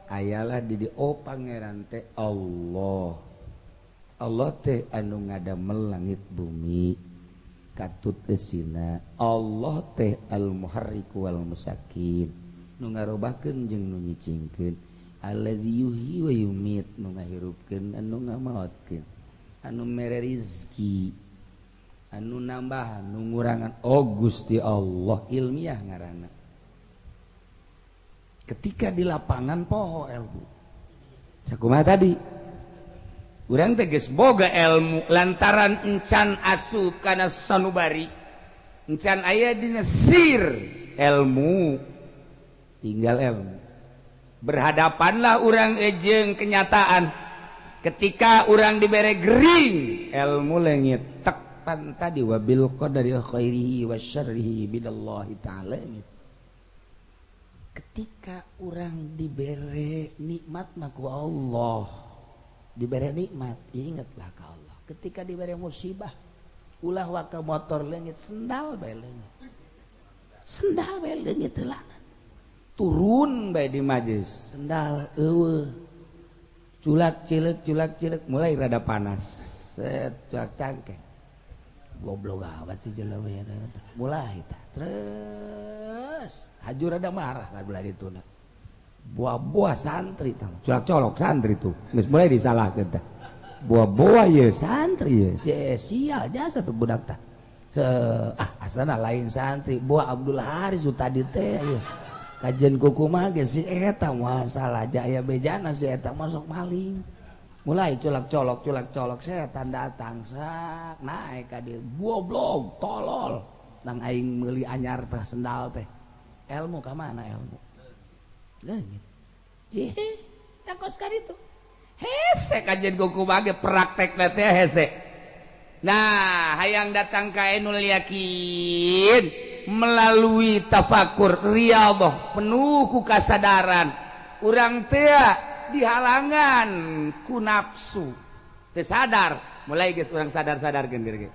ayalah di oh pangeran teh Allah. Allah teh anu ngadamel langit bumi katut esina. Allah teh al-muharriku wal musakin, nu ngarobahkeun jeung nu nyicingkeun, alladzi yuhyi wa yumit, nu ngahirupkeun anu ngamaotkeun, anu mere rizki, anu nambah nu ngurangan. Oh Gusti Allah, ilmiah ngaranna. Ketika di lapangan poho ilmu sakumaha tadi urang teh geus boga ilmu lantaran encan asup kana sanubari, encan aya dina sir ilmu, tinggal ilmu. Berhadapanlah urang jeung kenyataan. Ketika urang dibere gering, ilmu leungit tek pan tadi wabil qadari khairihi wa syarrihi bidallahi ta'ala. Ketika urang dibere nikmat mah ku Allah, diberi nikmat, ingatlah ke Allah. Ketika diberi musibah, ulah waka motor leungit, sendal bae leungit. Sendal bae leungit heula. Turun bae di majelis, sendal eueuh. Culak cileuk mulai rada panas. Set culak cangkeng. Goblok amat sih jelema ya. Mulai tah. Terus haju rada marah lah belah dituna. Buah-buah santri tah, culak-colok santri tuh, geus mulai disalahkeun tah. Buah-buah ye santri ye, sial jasa tuh budak tah. Asana lain santri, buah Abdul Haris tadi teh ye. Kajian kukumaha ge si eta moal salah aya bejana si eta masuk maling. Mulai culak-colok culak-colok setan datang sak naik ka dieu goblok tolol. Nang aing meuli anyar tah sendal teh. Ilmu ka mana ilmu? Leungit. Jih, takos ka ditu. Hese kajian kukumaha ge praktekna teh hese. Nah, hayang datang ka ainul yakin melalui tafakur riyadhah penuh ku kasadaran. Urang teh dihalangan ku nafsu. Teu sadar, mulai geus urang sadar-sadarkeun ge.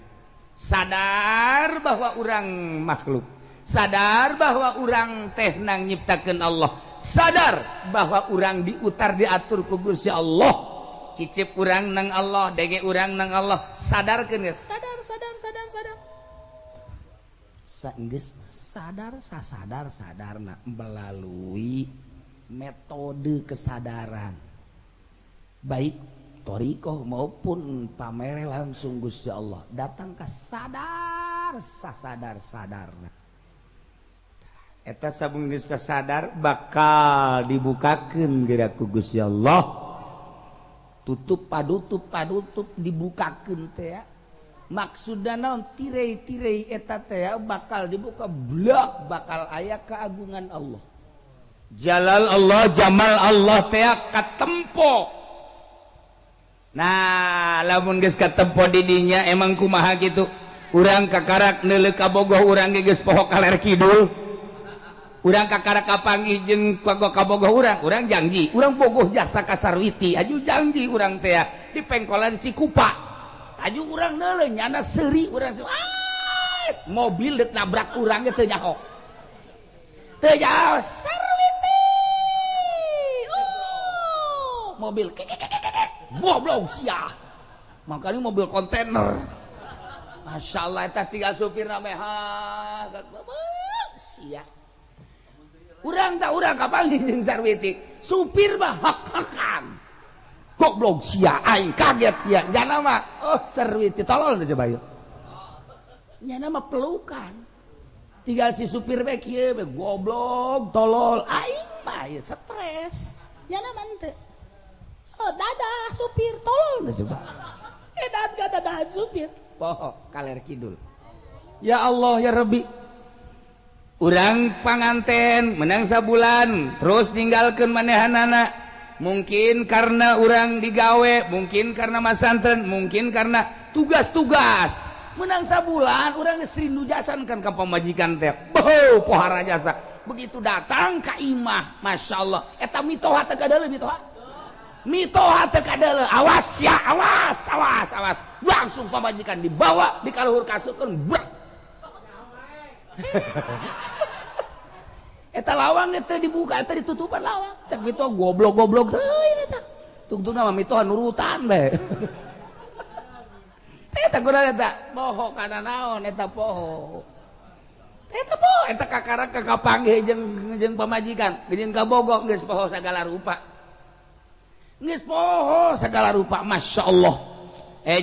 Sadar bahwa urang makhluk, sadar bahwa urang teh nang nyiptakeun Allah, sadar bahwa urang diutar diatur ku Gusti Allah. Cicip urang nang Allah, denge urang nang Allah, sadarkeun ge. Sadar sadar sadar sadar. Saenggeus sadar sasadar sadarna melalui metode kesadaran, baik thoriqoh maupun pamere langsung Gusti Allah, datang ke sadar sasadar sadarna. Eta sabung geus sadar bakal dibukakeun geura ku Gusti Allah. Tutup padutup padutup dibukakeun teh. Maksudna naon? Tirei-tirei eta teh bakal dibuka blak, bakal aya keagungan Allah. Jalal Allah, Jamal Allah teh katempo. Nah, lamun geus katempo di dinya emang kumaha kitu? Urang kakarak neuleuh ka bogoh urang ge geus poho kaler kidul. Urang kakarak kapanggih jeung kabogoh urang, urang janji, urang bogoh jasa ka Sarwiti, aju janji urang teh di pengkolan Cikupa. Aju urang neuleuh nyana seuri urang mobil deuk nabrak urang ge teu nyaho. Teu nyaho Sarwiti. Oh, mobil goblok sia. Makanya mobil kontainer. Masya Allah eta tinggal supir ha sia. Urang tak urang kapanggih jeung Sarwiti. Supir mah hak-hakan. Goblok sia aing kaget sia. Nyana mah oh Sarwiti tolol teh coba ieu. Nyana mah pelukan. Tinggal si supir bae kieu bae goblok tolol aing mah ieu stres. Nyana mah teu. Oh dadah supir tolol teh coba. Edan ka dadahan supir. Poho kaler kidul. Ya Allah ya Rabbi. Urang panganten menang sabulan terus ninggalkeun manehanana. Mungkin karena urang digawe, mungkin karena masantren, mungkin karena tugas-tugas. Menang sabulan urang geus rindu jasan kan ka pamajikan teh. Boh, pohara jasa. Begitu datang ka imah, Masya Allah. Eta mitoha teh kadeuleu mitoha. Mitoha teh kadeuleu. Awas ya, awas, awas, awas. Langsung pamajikan dibawa di kaluhur kasurkeun, brak. Eta lawang teh dibuka, eta ditutupan lawang. Cek mitoha goblok-goblok teuing eta. Tungtungna mah mitoha nurutan bae. Eta guna eta poho kana naon eta poho. Eta poho eta kakara kakapanggih jeung pamajikan, jeung kabogoh geus poho sagala rupa. Geus poho sagala rupa, masyaallah.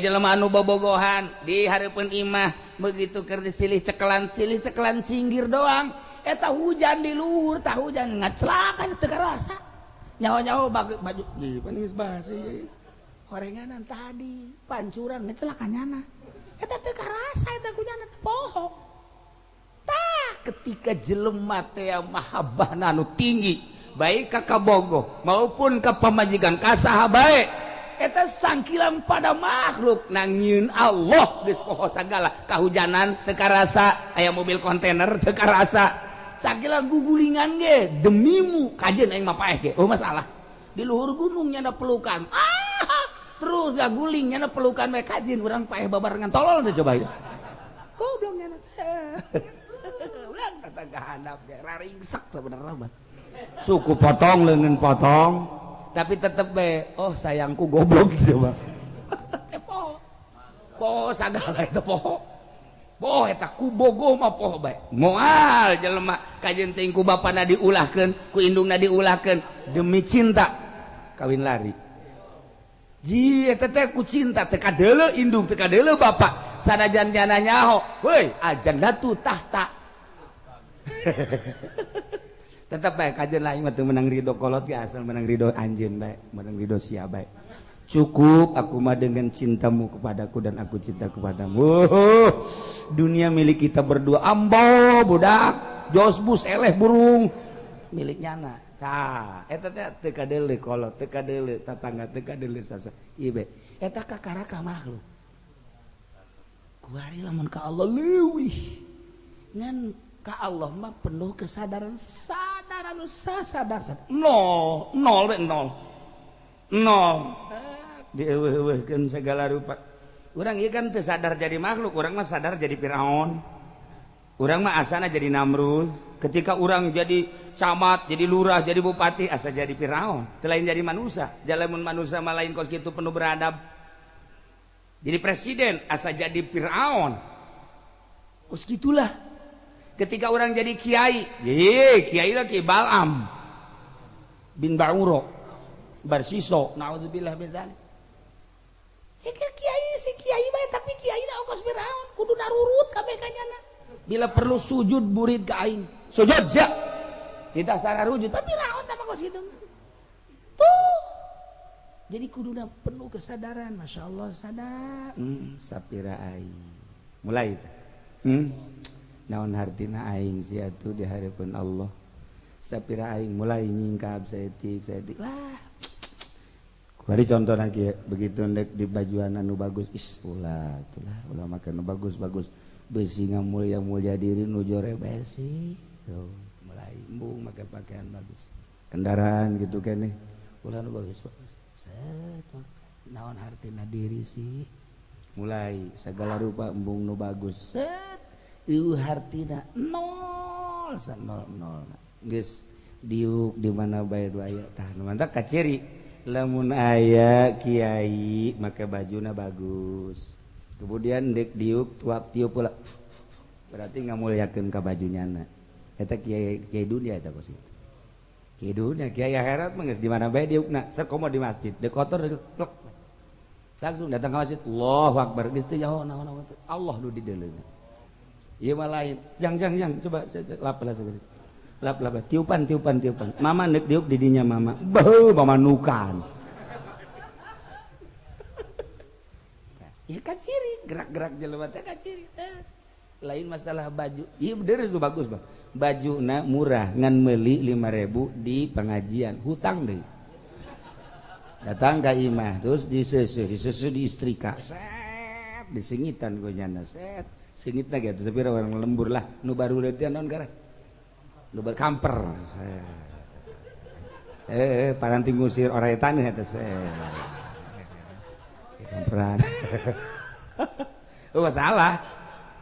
Jelema anu bobogohan di hareupeun imah begitu keur disilih cekelan cinggir doang. Eta hujan di luhur, tah hujan ngaclakan teu karasa. Nyaho-nyaho baju di panis basi. Horenganan tadi, pancuran ngecelakan nyana. Eta teu karasa eta hujan teh poho. Tah ketika jelema teh mahabbahna anu tinggi, baik ka kabogoh maupun ka pamajikan ka saha bae, eta sangkilang pada makhluk nangieun Allah geus poho sagala. Kahujanan teu karasa, aya mobil kontainer teu karasa. Sagala gugulingan ge demimu kajeun aing mah paeh ge. Oh masalah. Di luhur gunung nyana pelukan. Ah, terus guling nyana pelukan bae kajeun urang paeh babarengan tolol teh coba ieu. Goblok nyana teh. Ulah kata gahandap ge raringsek sebenarnya mah. Suku potong leungeun potong tapi tetep bae oh sayangku goblok coba. Teh poho. Poho sagala eta poho. Poho eta ku bogoh mah poho bae. Moal jelema kajeun teuing ku bapana diulahkeun, ku indungna diulahkeun demi cinta kawin lari. Ji eta teh ku cinta teu kadeuleu indung teu kadeuleu bapa sanajan nyana nyaho. Heuy, aljannatu tahta. Tetep bae kajeun lain mah teu meunang ridho kolot ge asal meunang ridho anjeun bae, meunang ridho sia bae. Cukup aku mah dengan cintamu kepadaku dan aku cinta kepadamu. Oh, dunia milik kita berdua. Ambo budak, jos bus eleh burung milik nyana. Tah, eta teh teu kadeuleu kolot, teu kadeuleu tatangga, teu kadeuleu sasa. Ieu be. Eta kakara ka makhluk. Kuari lamun ka Allah leuwih. Ngan ka Allah mah penuh kesadaran, sadaran sadar. Nol, nol be nol. Nol. Dieuweuh-euweuhkeun segala rupa. Urang ieu kan teu sadar jadi makhluk, urang mah sadar jadi Firaun. Urang mah asana jadi Namrud. Ketika urang jadi camat, jadi lurah, jadi bupati, asa jadi Firaun. Teu lain jadi manusia. Jalamun manusia mah lain kos kitu penuh beradab. Jadi presiden asa jadi Firaun. Kos kitulah. Ketika orang jadi kiai, ye, kiai lah Ki Balam bin Ba'uro Barsiso, naudzubillah min dzalik. Kiai si kiai bae tapi kiai na ongkos Firaun kudu narurut kabeh ka nyana. Bila perlu sujud burid ka aing. Sujud sia. Kita sararujud, tapi Firaun tah kos kitu. Tuh. Jadi kuduna penuh kesadaran, Masya Allah sadar. Sapira aing. Mulai teh. Naon hartina aing sia tuh di hareupeun Allah. Sapira aing mulai nyingkap saeutik saeutik lah. Kuari contoh lagi begitu ndek di bajuan anu bagus is ulah itulah ulah make nu bagus-bagus besi ngamulia-mulia diri nu jore besi tuh mulai embung make pakaian bagus kendaraan gitu keneh ulah nu bagus-bagus set naon hartina diri sih mulai segala rupa embung nu bagus set ieu hartina nol sanol nol geus diuk di mana bae du aya tah nu mantap kaciri lamun aya kiai make bajuna bagus kemudian dek diuk tuap tiup pula berarti ngamuliakeun ka bajunyana eta kiai kiai dunia eta kos kitu kiai dunia kiai akhirat mah geus di mana bae diukna sakomo di masjid dek kotor plek langsung datang ke masjid Allahu akbar geus teu nyaho naon-naon Allah nu dideuleuna. Ieu mah lain. Jang jang jang coba lap lah segede. Lap lap tiupan tiupan tiupan. Mama neuk diup di dinya mama. Beuh mama nukan. Ya kan ciri gerak-gerak jelema teh kan ciri. Lain masalah baju. Ieu bener itu bagus, Bang. Bajuna murah ngan meuli 5.000 di pengajian, hutang deui. Datang ka imah terus diseuseuh, diseuseuh di istrika. Set disingitan ku nyana set. Singitna ge atuh sapira orang lembur lah nu baru leutik naon garah. Nu berkamper. Paranti ngusir oretan eta kamperan. Oh masalah.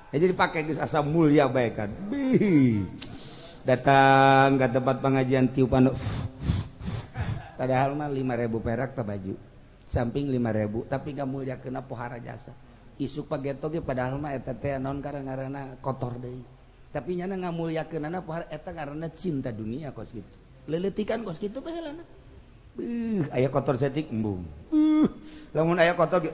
Ya, jadi pakai geus asa mulia bae kan. Bih. Datang ke tempat pengajian tiupan. Padahal mah 5.000 perak tah baju. Samping 5.000 tapi ngamuliakeun pohara jasa. Isuk pageto ge padahal mah eta teh naon ngaranna kotor deui. Tapi nyana ngamuliakeunana pohara eta ngaranna cinta dunia kos kitu. Leuleutikan kos kitu baheulana. Beuh, aya kotor setik embung. Beuh, lamun aya kotor ge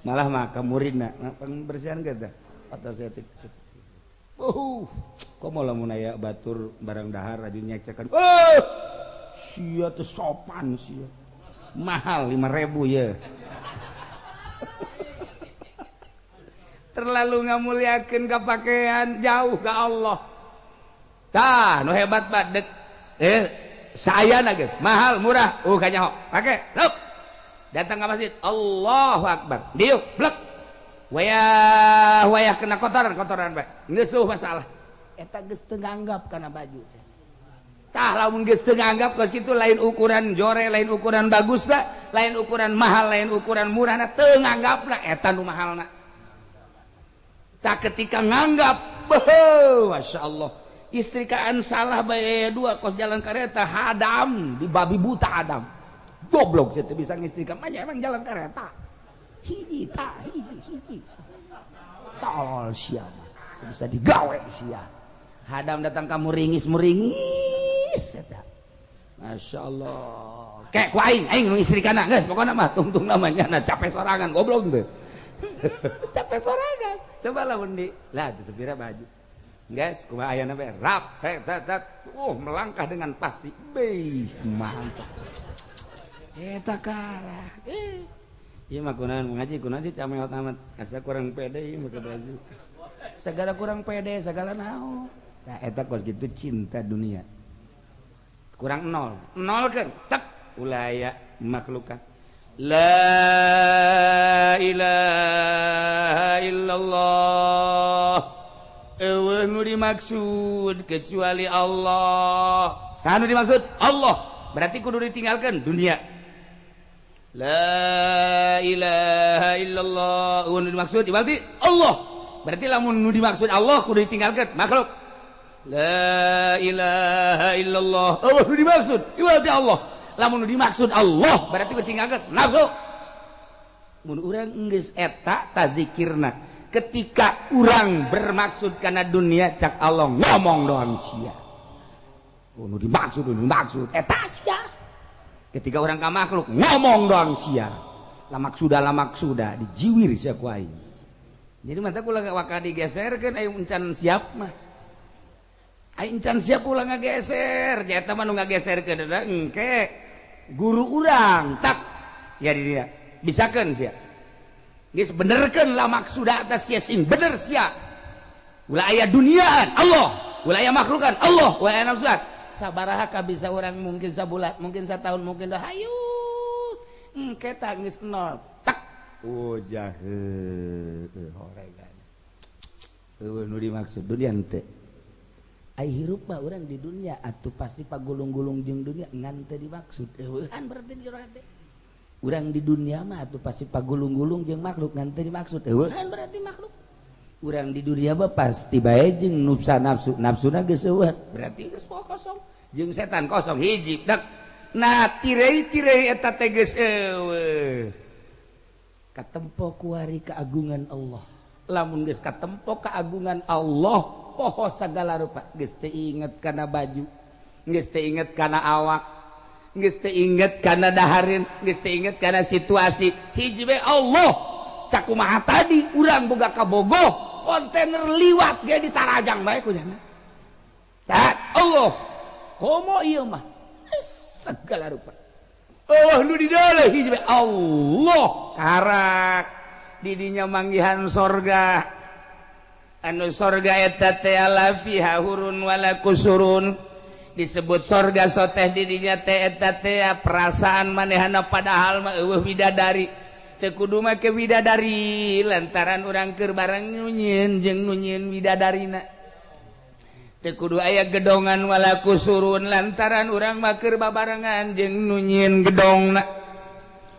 malah mah ka muridna pembersihan ge teh kotor setik. Komo lamun aya batur barang dahar aju nyekcekan. Oh! Sia teh sopan sia. Mahal 5.000 ya. Terlalu ngamuliakeun ka pakaian jauh ka Allah. Tah nu hebat mah dek saayana geus mahal murah kanyaho. Pake. Lup. Datang ka masjid, Allahu Akbar. Diuk blek. Wayah wayah kena kotoran-kotoran bae. Geus masalah. Eta geus teu nganggap kana baju teh. Tah lamun geus teu nganggap geus kitu lain ukuran jore, lain ukuran bagusna, lain ukuran mahal, lain ukuran murahna teu nganggapna eta nu mahalna. Tah ketika nganggap, beuh, masyaallah. Istrikaan salah bae dua kos jalan kareta hadam di babi buta hadam. Goblok sia teu bisa ngistrika mah emang jalan kareta. Hiji tah hiji hiji. Tolol sia mah bisa digawe sia. Hadam datang kamu ringis-meringis eta. Masya Allah. Kayak ku aing, aing nu istrikana geus pokona mah tungtung namanya na capek sorangan goblok teu. Capek sorangan. Coba lamun di lah teu sepira baju. Guys, kumaha ayana bae rap tet tet. Melangkah dengan pasti. Beuh, mantap. Eta kalah. Ieu mah kunaon ngaji kunaon sih cameot amat. Asa kurang pede ieu mah baju. Segala kurang pede, segala naon. Nah, eta kos gitu cinta dunia. Kurang nol. Nol kan tek ulaya makhlukan. La ilaha illallah. Eueuh nu dimaksud kecuali Allah. Saha nu dimaksud? Allah. Berarti kudu ditinggalkeun dunia. La ilaha illallah. Eueuh nu dimaksud berarti Allah. Berarti lamun nu dimaksud Allah kudu ditinggalkeun makhluk. La ilaha illallah. Allah nu dimaksud berarti Allah. Lamun nu dimaksud Allah berarti kudu ditinggalkeun nafsu. Mun urang geus eta tazikirna. Ketika urang bermaksud kana dunia cak Allah ngomong doang sia. Oh, nu dimaksud eta sia. Ketika urang ka makhluk ngomong doang sia. Lamak sudah dijiwir sia ku aing. Jadi mata kula waka digeserkeun aing encan siap mah. Aing encan siap ulah ngageser. Nya eta mah nu ngageserkeun engke guru urang tak ya di dia. Bisakeun sia. Geus benerkeun lah maksuda atas sia sing bener sia. Ulah aya duniaan Allah, ulah aya makhlukan Allah, ulah aya nafsuan. Sabaraha ka bisa urang mungkin sabulan, mungkin satahun, mungkin dah hayu. Engke tangis nol. Tak. Oh jahe horegan. Eueuh nu dimaksud dunia teh. Ai hirup mah urang di dunia atuh pasti pagulung-gulung jeung dunia ngan teu dimaksud. Eueuhan berarti di jero hate. Urang di dunia mah atuh pasti pagulung-gulung jeung makhluk ngan teu dimaksud. Eueuhan berarti makhluk. Urang di dunia mah pasti bae jeung nafsa nafsu, nafsuna geus eueuhan. Berarti geus kosong. Jeung setan kosong hiji dek. Nah tirei-tirei eta teh geus eueuh. Katempo kuari keagungan Allah. Lamun geus katempo keagungan Allah, poho sagala rupa. Geus teu inget kana baju, geus teu inget kana awak, Geus teu inget kana dahareun, geus teu inget kana situasi. Hiji we Allah. Sakumaha tadi urang boga kabogoh, kontainer liwat ge ditarajang bae ku jana. Tak Allah. Komo ieu mah segala rupa. Allah nu di dalam hiji we Allah. Karak didinya manggihan sorga. Anu sorga eta teh la fiha hurun wala kusurun. Disebut sorga soteh didinya teh eta teh perasaan manehana padahal mah eueuh bidadari. Teu kudu make bidadari lantaran urang keur bareng nyunyin jeung nyunyin bidadarina. Teu kudu aya gedongan wala kusurun lantaran urang mah keur babarengan jeung nyunyin gedongna.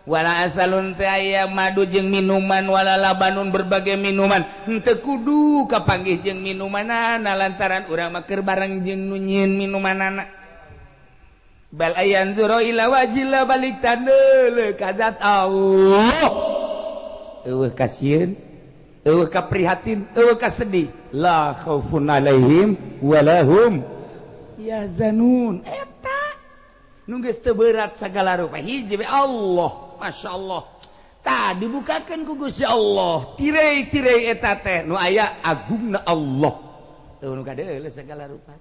Wala asalun teh aya madu jeung minuman wala labanun berbagai minuman. Henteu kudu kapanggih jeung minumanana lantaran urang mah keur bareng jeung nu nyieun minumanana. Bal ayanzuru ila wajhillah balik tandeuleu ka zat Allah. Eueuh kasieun, eueuh kaprihatin, eueuh kasedih. La khaufun alaihim walahum yahzanun. Eta nu geus teu berat sagala rupa hiji we Allah. Masya Allah. Tah dibukakan ku Gusti Allah. Tirai-tirai eta teh nu aya agungna Allah. Teu nu kadeuleu segala rupa.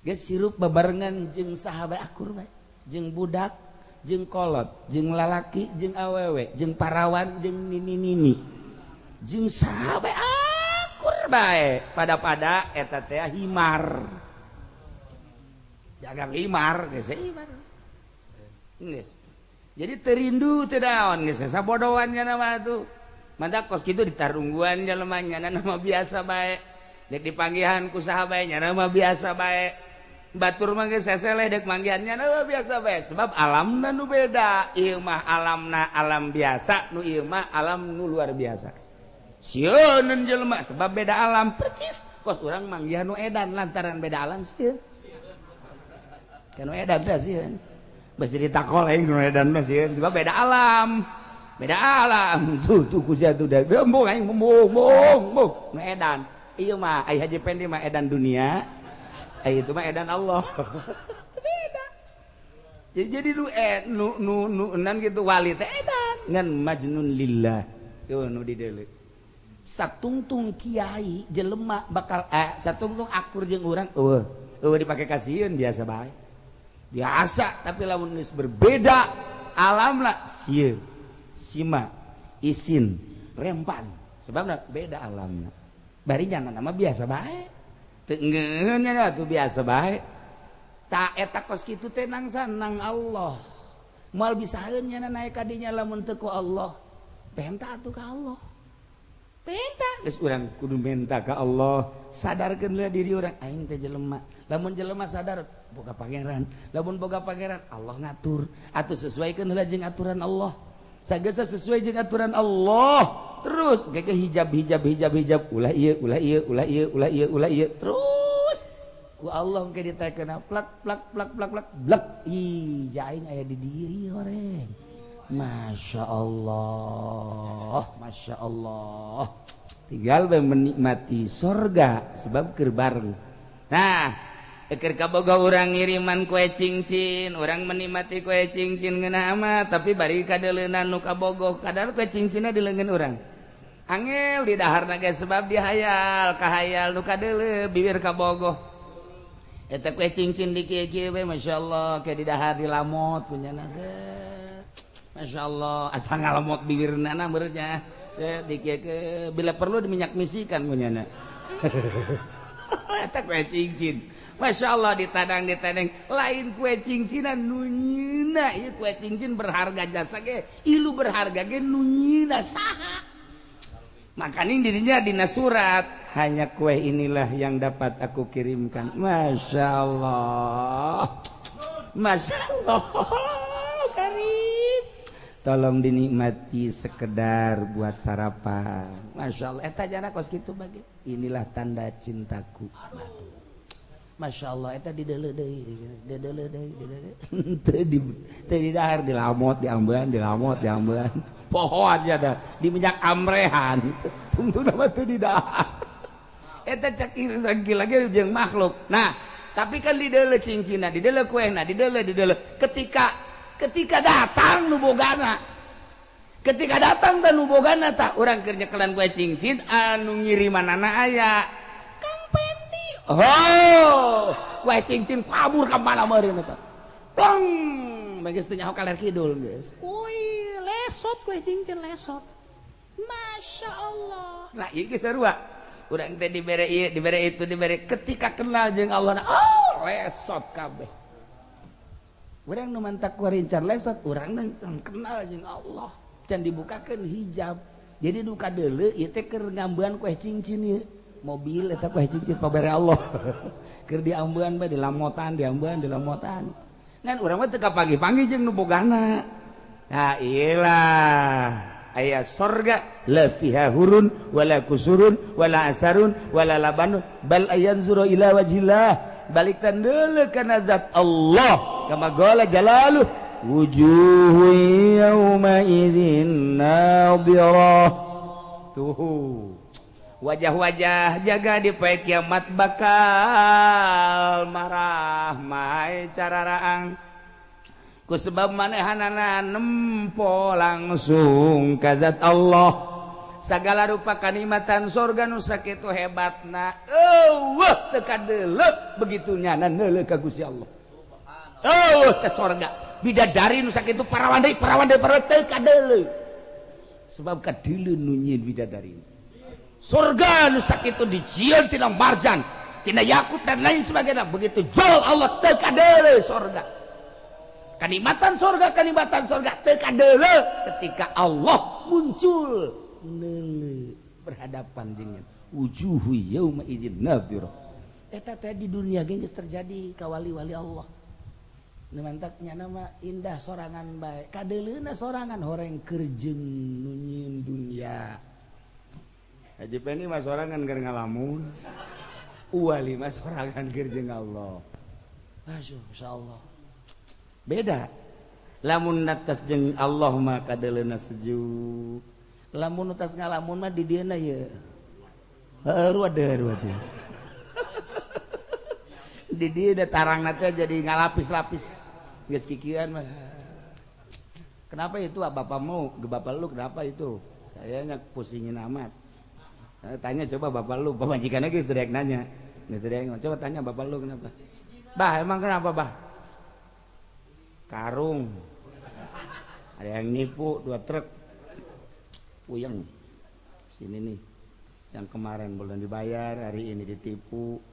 Geus hirup babarengan jeung sahabat akur bae, jeung budak, jeung kolot, jeung lalaki, jeung awewe, jeung parawan, jeung nini-nini. Jeung sahabat akur bae. Pada-pada eta teh himar. Jaga himar geus himar. Geus. Jadi terindu teu daon geus sabodoan nya nama tuh. Mantak kos kitu ditarungguan jelema nya nama biasa bae. Dek dipanggihan ku saha bae nya nama biasa bae. Batur mah geus seseleh dek manggihan nya nama biasa bae sebab alamna nu beda. Ieu mah alamna alam biasa, nu ieu mah alam nu luar biasa. Sieun jelema sebab beda alam percis kos urang manggihan nu edan lantaran beda alam sieun. Kan nu edan teh sieun. Besi ditakol aing nu edan mah sieun sebab beda alam. Beda alam. Tuh tuh ku sia tuh da embung aing embung embung nu edan. Ieu mah ai Haji Pendi mah edan dunia. Ai itu mah edan Allah. Beda. Jadi nu nu nu nu gitu wali teh edan ngan majnun lillah. Tuh nu di deuleu. Satungtung kiai jelema bakal satungtung akur jeung urang eueuh. Eueuh dipake kasieun biasa bae. Biasa tapi lamun geus berbeda alamna sieun sima isin rempan sebabna beda alamna bari nyana mah biasa bae teu ngeuneuh nya atuh biasa bae ta eta kos kitu teh nang Allah moal bisaeun nyana naek ka dinya lamun teu ku Allah penta atuh ka Allah penta geus urang kudu menta ka Allah sadarkeun lah diri urang aing teh jelema lamun jelema sadar boga pangeran lamun boga pangeran Allah ngatur atuh sesuaikeun heula jeung aturan Allah sagesa sesuai jeung aturan Allah terus gege hijab hijab hijab hijab ulah ieu ulah ieu ulah ieu ulah ieu ulah ieu terus ku Allah engke ditakeuna plak plak plak plak plak blek ih aing aya di diri horeng. Masya Allah, Masya Allah. Tinggal menikmati sorga sebab keur bareng. Nah, keur kaboga urang ngiriman kue cincin, urang menikmati kue cincin ngeunah amat, tapi bari kadeuleunan nu kabogoh, kadar kue cincinna di leungeun urang. Angel di daharna ge sebab dihayal, kahayal nu kadeuleu bibir kabogoh. Eta kue cincin di kieu-kieu we Masya Allah, ke di dahar di lamot punyana. Masya Allah, asa ngalamot bibirna na beurnya. Saya dikeke bila perlu diminyak misikan punyana. Eta kue cincin. Masya Allah ditadang-ditadang lain kue cincinan nu nyieuna ieu kue cincin berharga jasa ge ilu berharga ge nu nyieuna saha. Makanya dirinya dina surat hanya kue inilah yang dapat aku kirimkan. Masya Allah. Masya Allah. Karim. Tolong dinikmati sekedar buat sarapan. Masya Allah. Eta jana kos kitu bagi. Inilah tanda cintaku. Masya Allah. Eta dideuleu deui, dideuleu deui, dideuleu. Teu di dahar dilamot, diambean, dilamot, diambean. Poho aja dah di minyak amrehan. Tungtungna mah teu di dahar. Eta cek lagi jeung makhluk. Nah, Tapi kan dideuleu cincinna, dideuleu kuehna, dideuleu dideuleu. Ketika datang nu bogana. Ketika datang teh nu bogana tah urang keur nyekelan kue cincin anu ngirimanana aya. Kang Pendi. Oh, kue cincin kabur ka mana meureun eta. Plong, geus teu nyaho kaler kidul geus. Woi, lesot kue cincin lesot. Masya Allah. Nah, ieu geus sarua. Urang teh dibere ieu, dibere itu, dibere ketika kenal jeung Allah, oh, lesot kabeh. Urang nu mantak warincar lesot, urang nu kenal jeung Allah. Can dibukakeun hijab. Jadi nu kadeuleu ieu teh keur ngambean kue cincin ieu. Mobil eta kue cincin pabere Allah. Keur diambean bae dilamotan, diambean, dilamotan. Ngan urang mah teu kapagi-pagi jeung nu bogana. Nah, iyalah. Aya sorga la fiha hurun wala kusurun wala asarun wala labanun bal ayanzuru ila wajhillah, balik tandeuleu kana zat Allah kama qala jalaluh wujuhu yauma idzin nadhirah. Tuh wajah-wajah jaga di poe kiamat bakal marah mae cararaang ku sebab manehanana nempo langsung ka zat Allah. Sagala rupa kanikmatan sorga nu sakitu hebatna eueuh teu kadeuleu begitu nyana neuleuh ka Gusti Allah. Eueuh ka sorga bidadari nu sakitu parawan deui parawan deui parawan teu kadeuleu sebab kadeuleu nu nyieun bidadari. Sorga nu sakitu dijieun tina marjan, tina yakut dan lain sebagainya, begitu jol Allah teu kadeuleu sorga. Kanikmatan sorga teu kadeuleu ketika Allah muncul neuleuh berhadapan dengan wujuhu yauma idzin nadhirah. Eta teh di dunia ge geus terjadi ka wali-wali Allah. Nu mantak nyana mah indah sorangan bae, kadeuleuna sorangan horeng keur jeung nu nyieun dunia. Haji Pendi mah sorangan keur ngalamun. Wali mah sorangan keur jeung Allah. Masyaallah. Beda. Lamun atas jeung Allah mah kadeuleuna sejuk. Lamun atas ngalamun mah di dieuna ye. Heueuh ruade. Di dieu da tarangna teh jadi ngalapis-lapis. Geus kikieuan mah. Kenapa itu bapakmu, bapak lu kenapa itu? Kayaknya pusingin amat. Tanya coba bapak lu, pamajikanna geus rek nanya. Geus rek coba tanya bapak lu kenapa? Bah, emang kenapa, Bah? Karung. Ada yang nipu 2 truk. Puyeng. Sini nih. Yang kemarin belum dibayar, hari ini ditipu.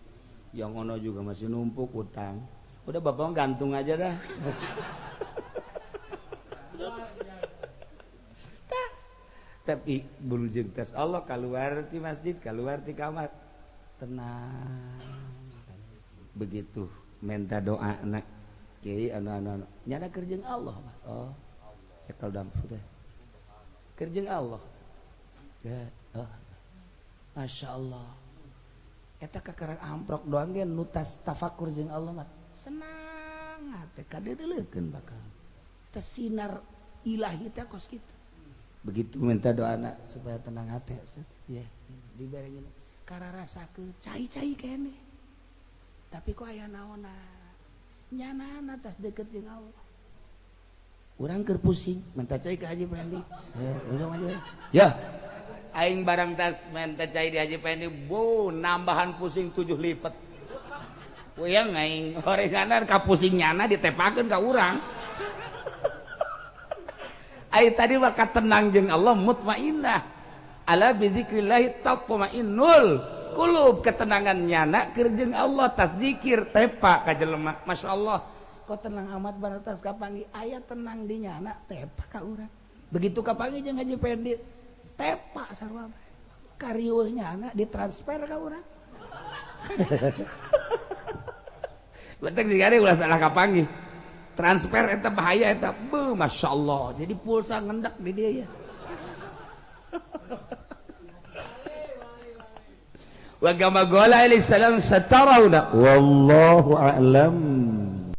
Yang ono juga masih numpuk utang. Udah bapak gantung aja dah. Tapi belum jeung tes Allah keluar di masjid, keluar di kamar. Tenang. Begitu minta doa anak. Kiai anu nyana keur jeung Allah. Oh. Cekel dam sudah. Keur jeung Allah. Ya, oh. Masya Allah. Eta kakarang amprok doang ge nu tas tafakur jeung Allah mah senang hate kadeuleukeun bakal. Eta sinar ilahi teh kos kitu. Begitu minta doa anak supaya tenang hate ya dibarengin kararasakeun cai-cai keneh. Tapi kok aya naonna? Nyana atas deket jeung Allah. Urang keur pusing minta cai ke Haji Pendi. Ya, aing barang tas minta cai di Haji Pendi, bu nambahan pusing 7 lipat. Uyang aing orenganan ka pusing nyana ditepakeun ka urang. Aing tadi mah katenang jeung Allah mutmainnah. Ala bi zikrillah tatmainnul qulub, ketenangan nyana keur jeung Allah tas zikir tepa ka jelema. Masyaallah. Kok tenang amat baratas kapanggih aya tenang di nyana tepa ka urang. Begitu kapanggih jeung Haji Pendi tepa sarua bae. Kariweuh nyana ditransfer ka urang. Letek sigare ulah salah kapanggih. Transfer eta bahaya eta. Beuh masyaallah. Jadi pulsa ngendak di dia ya. Wa kama qala alaihi salam satarawna wallahu a'lam.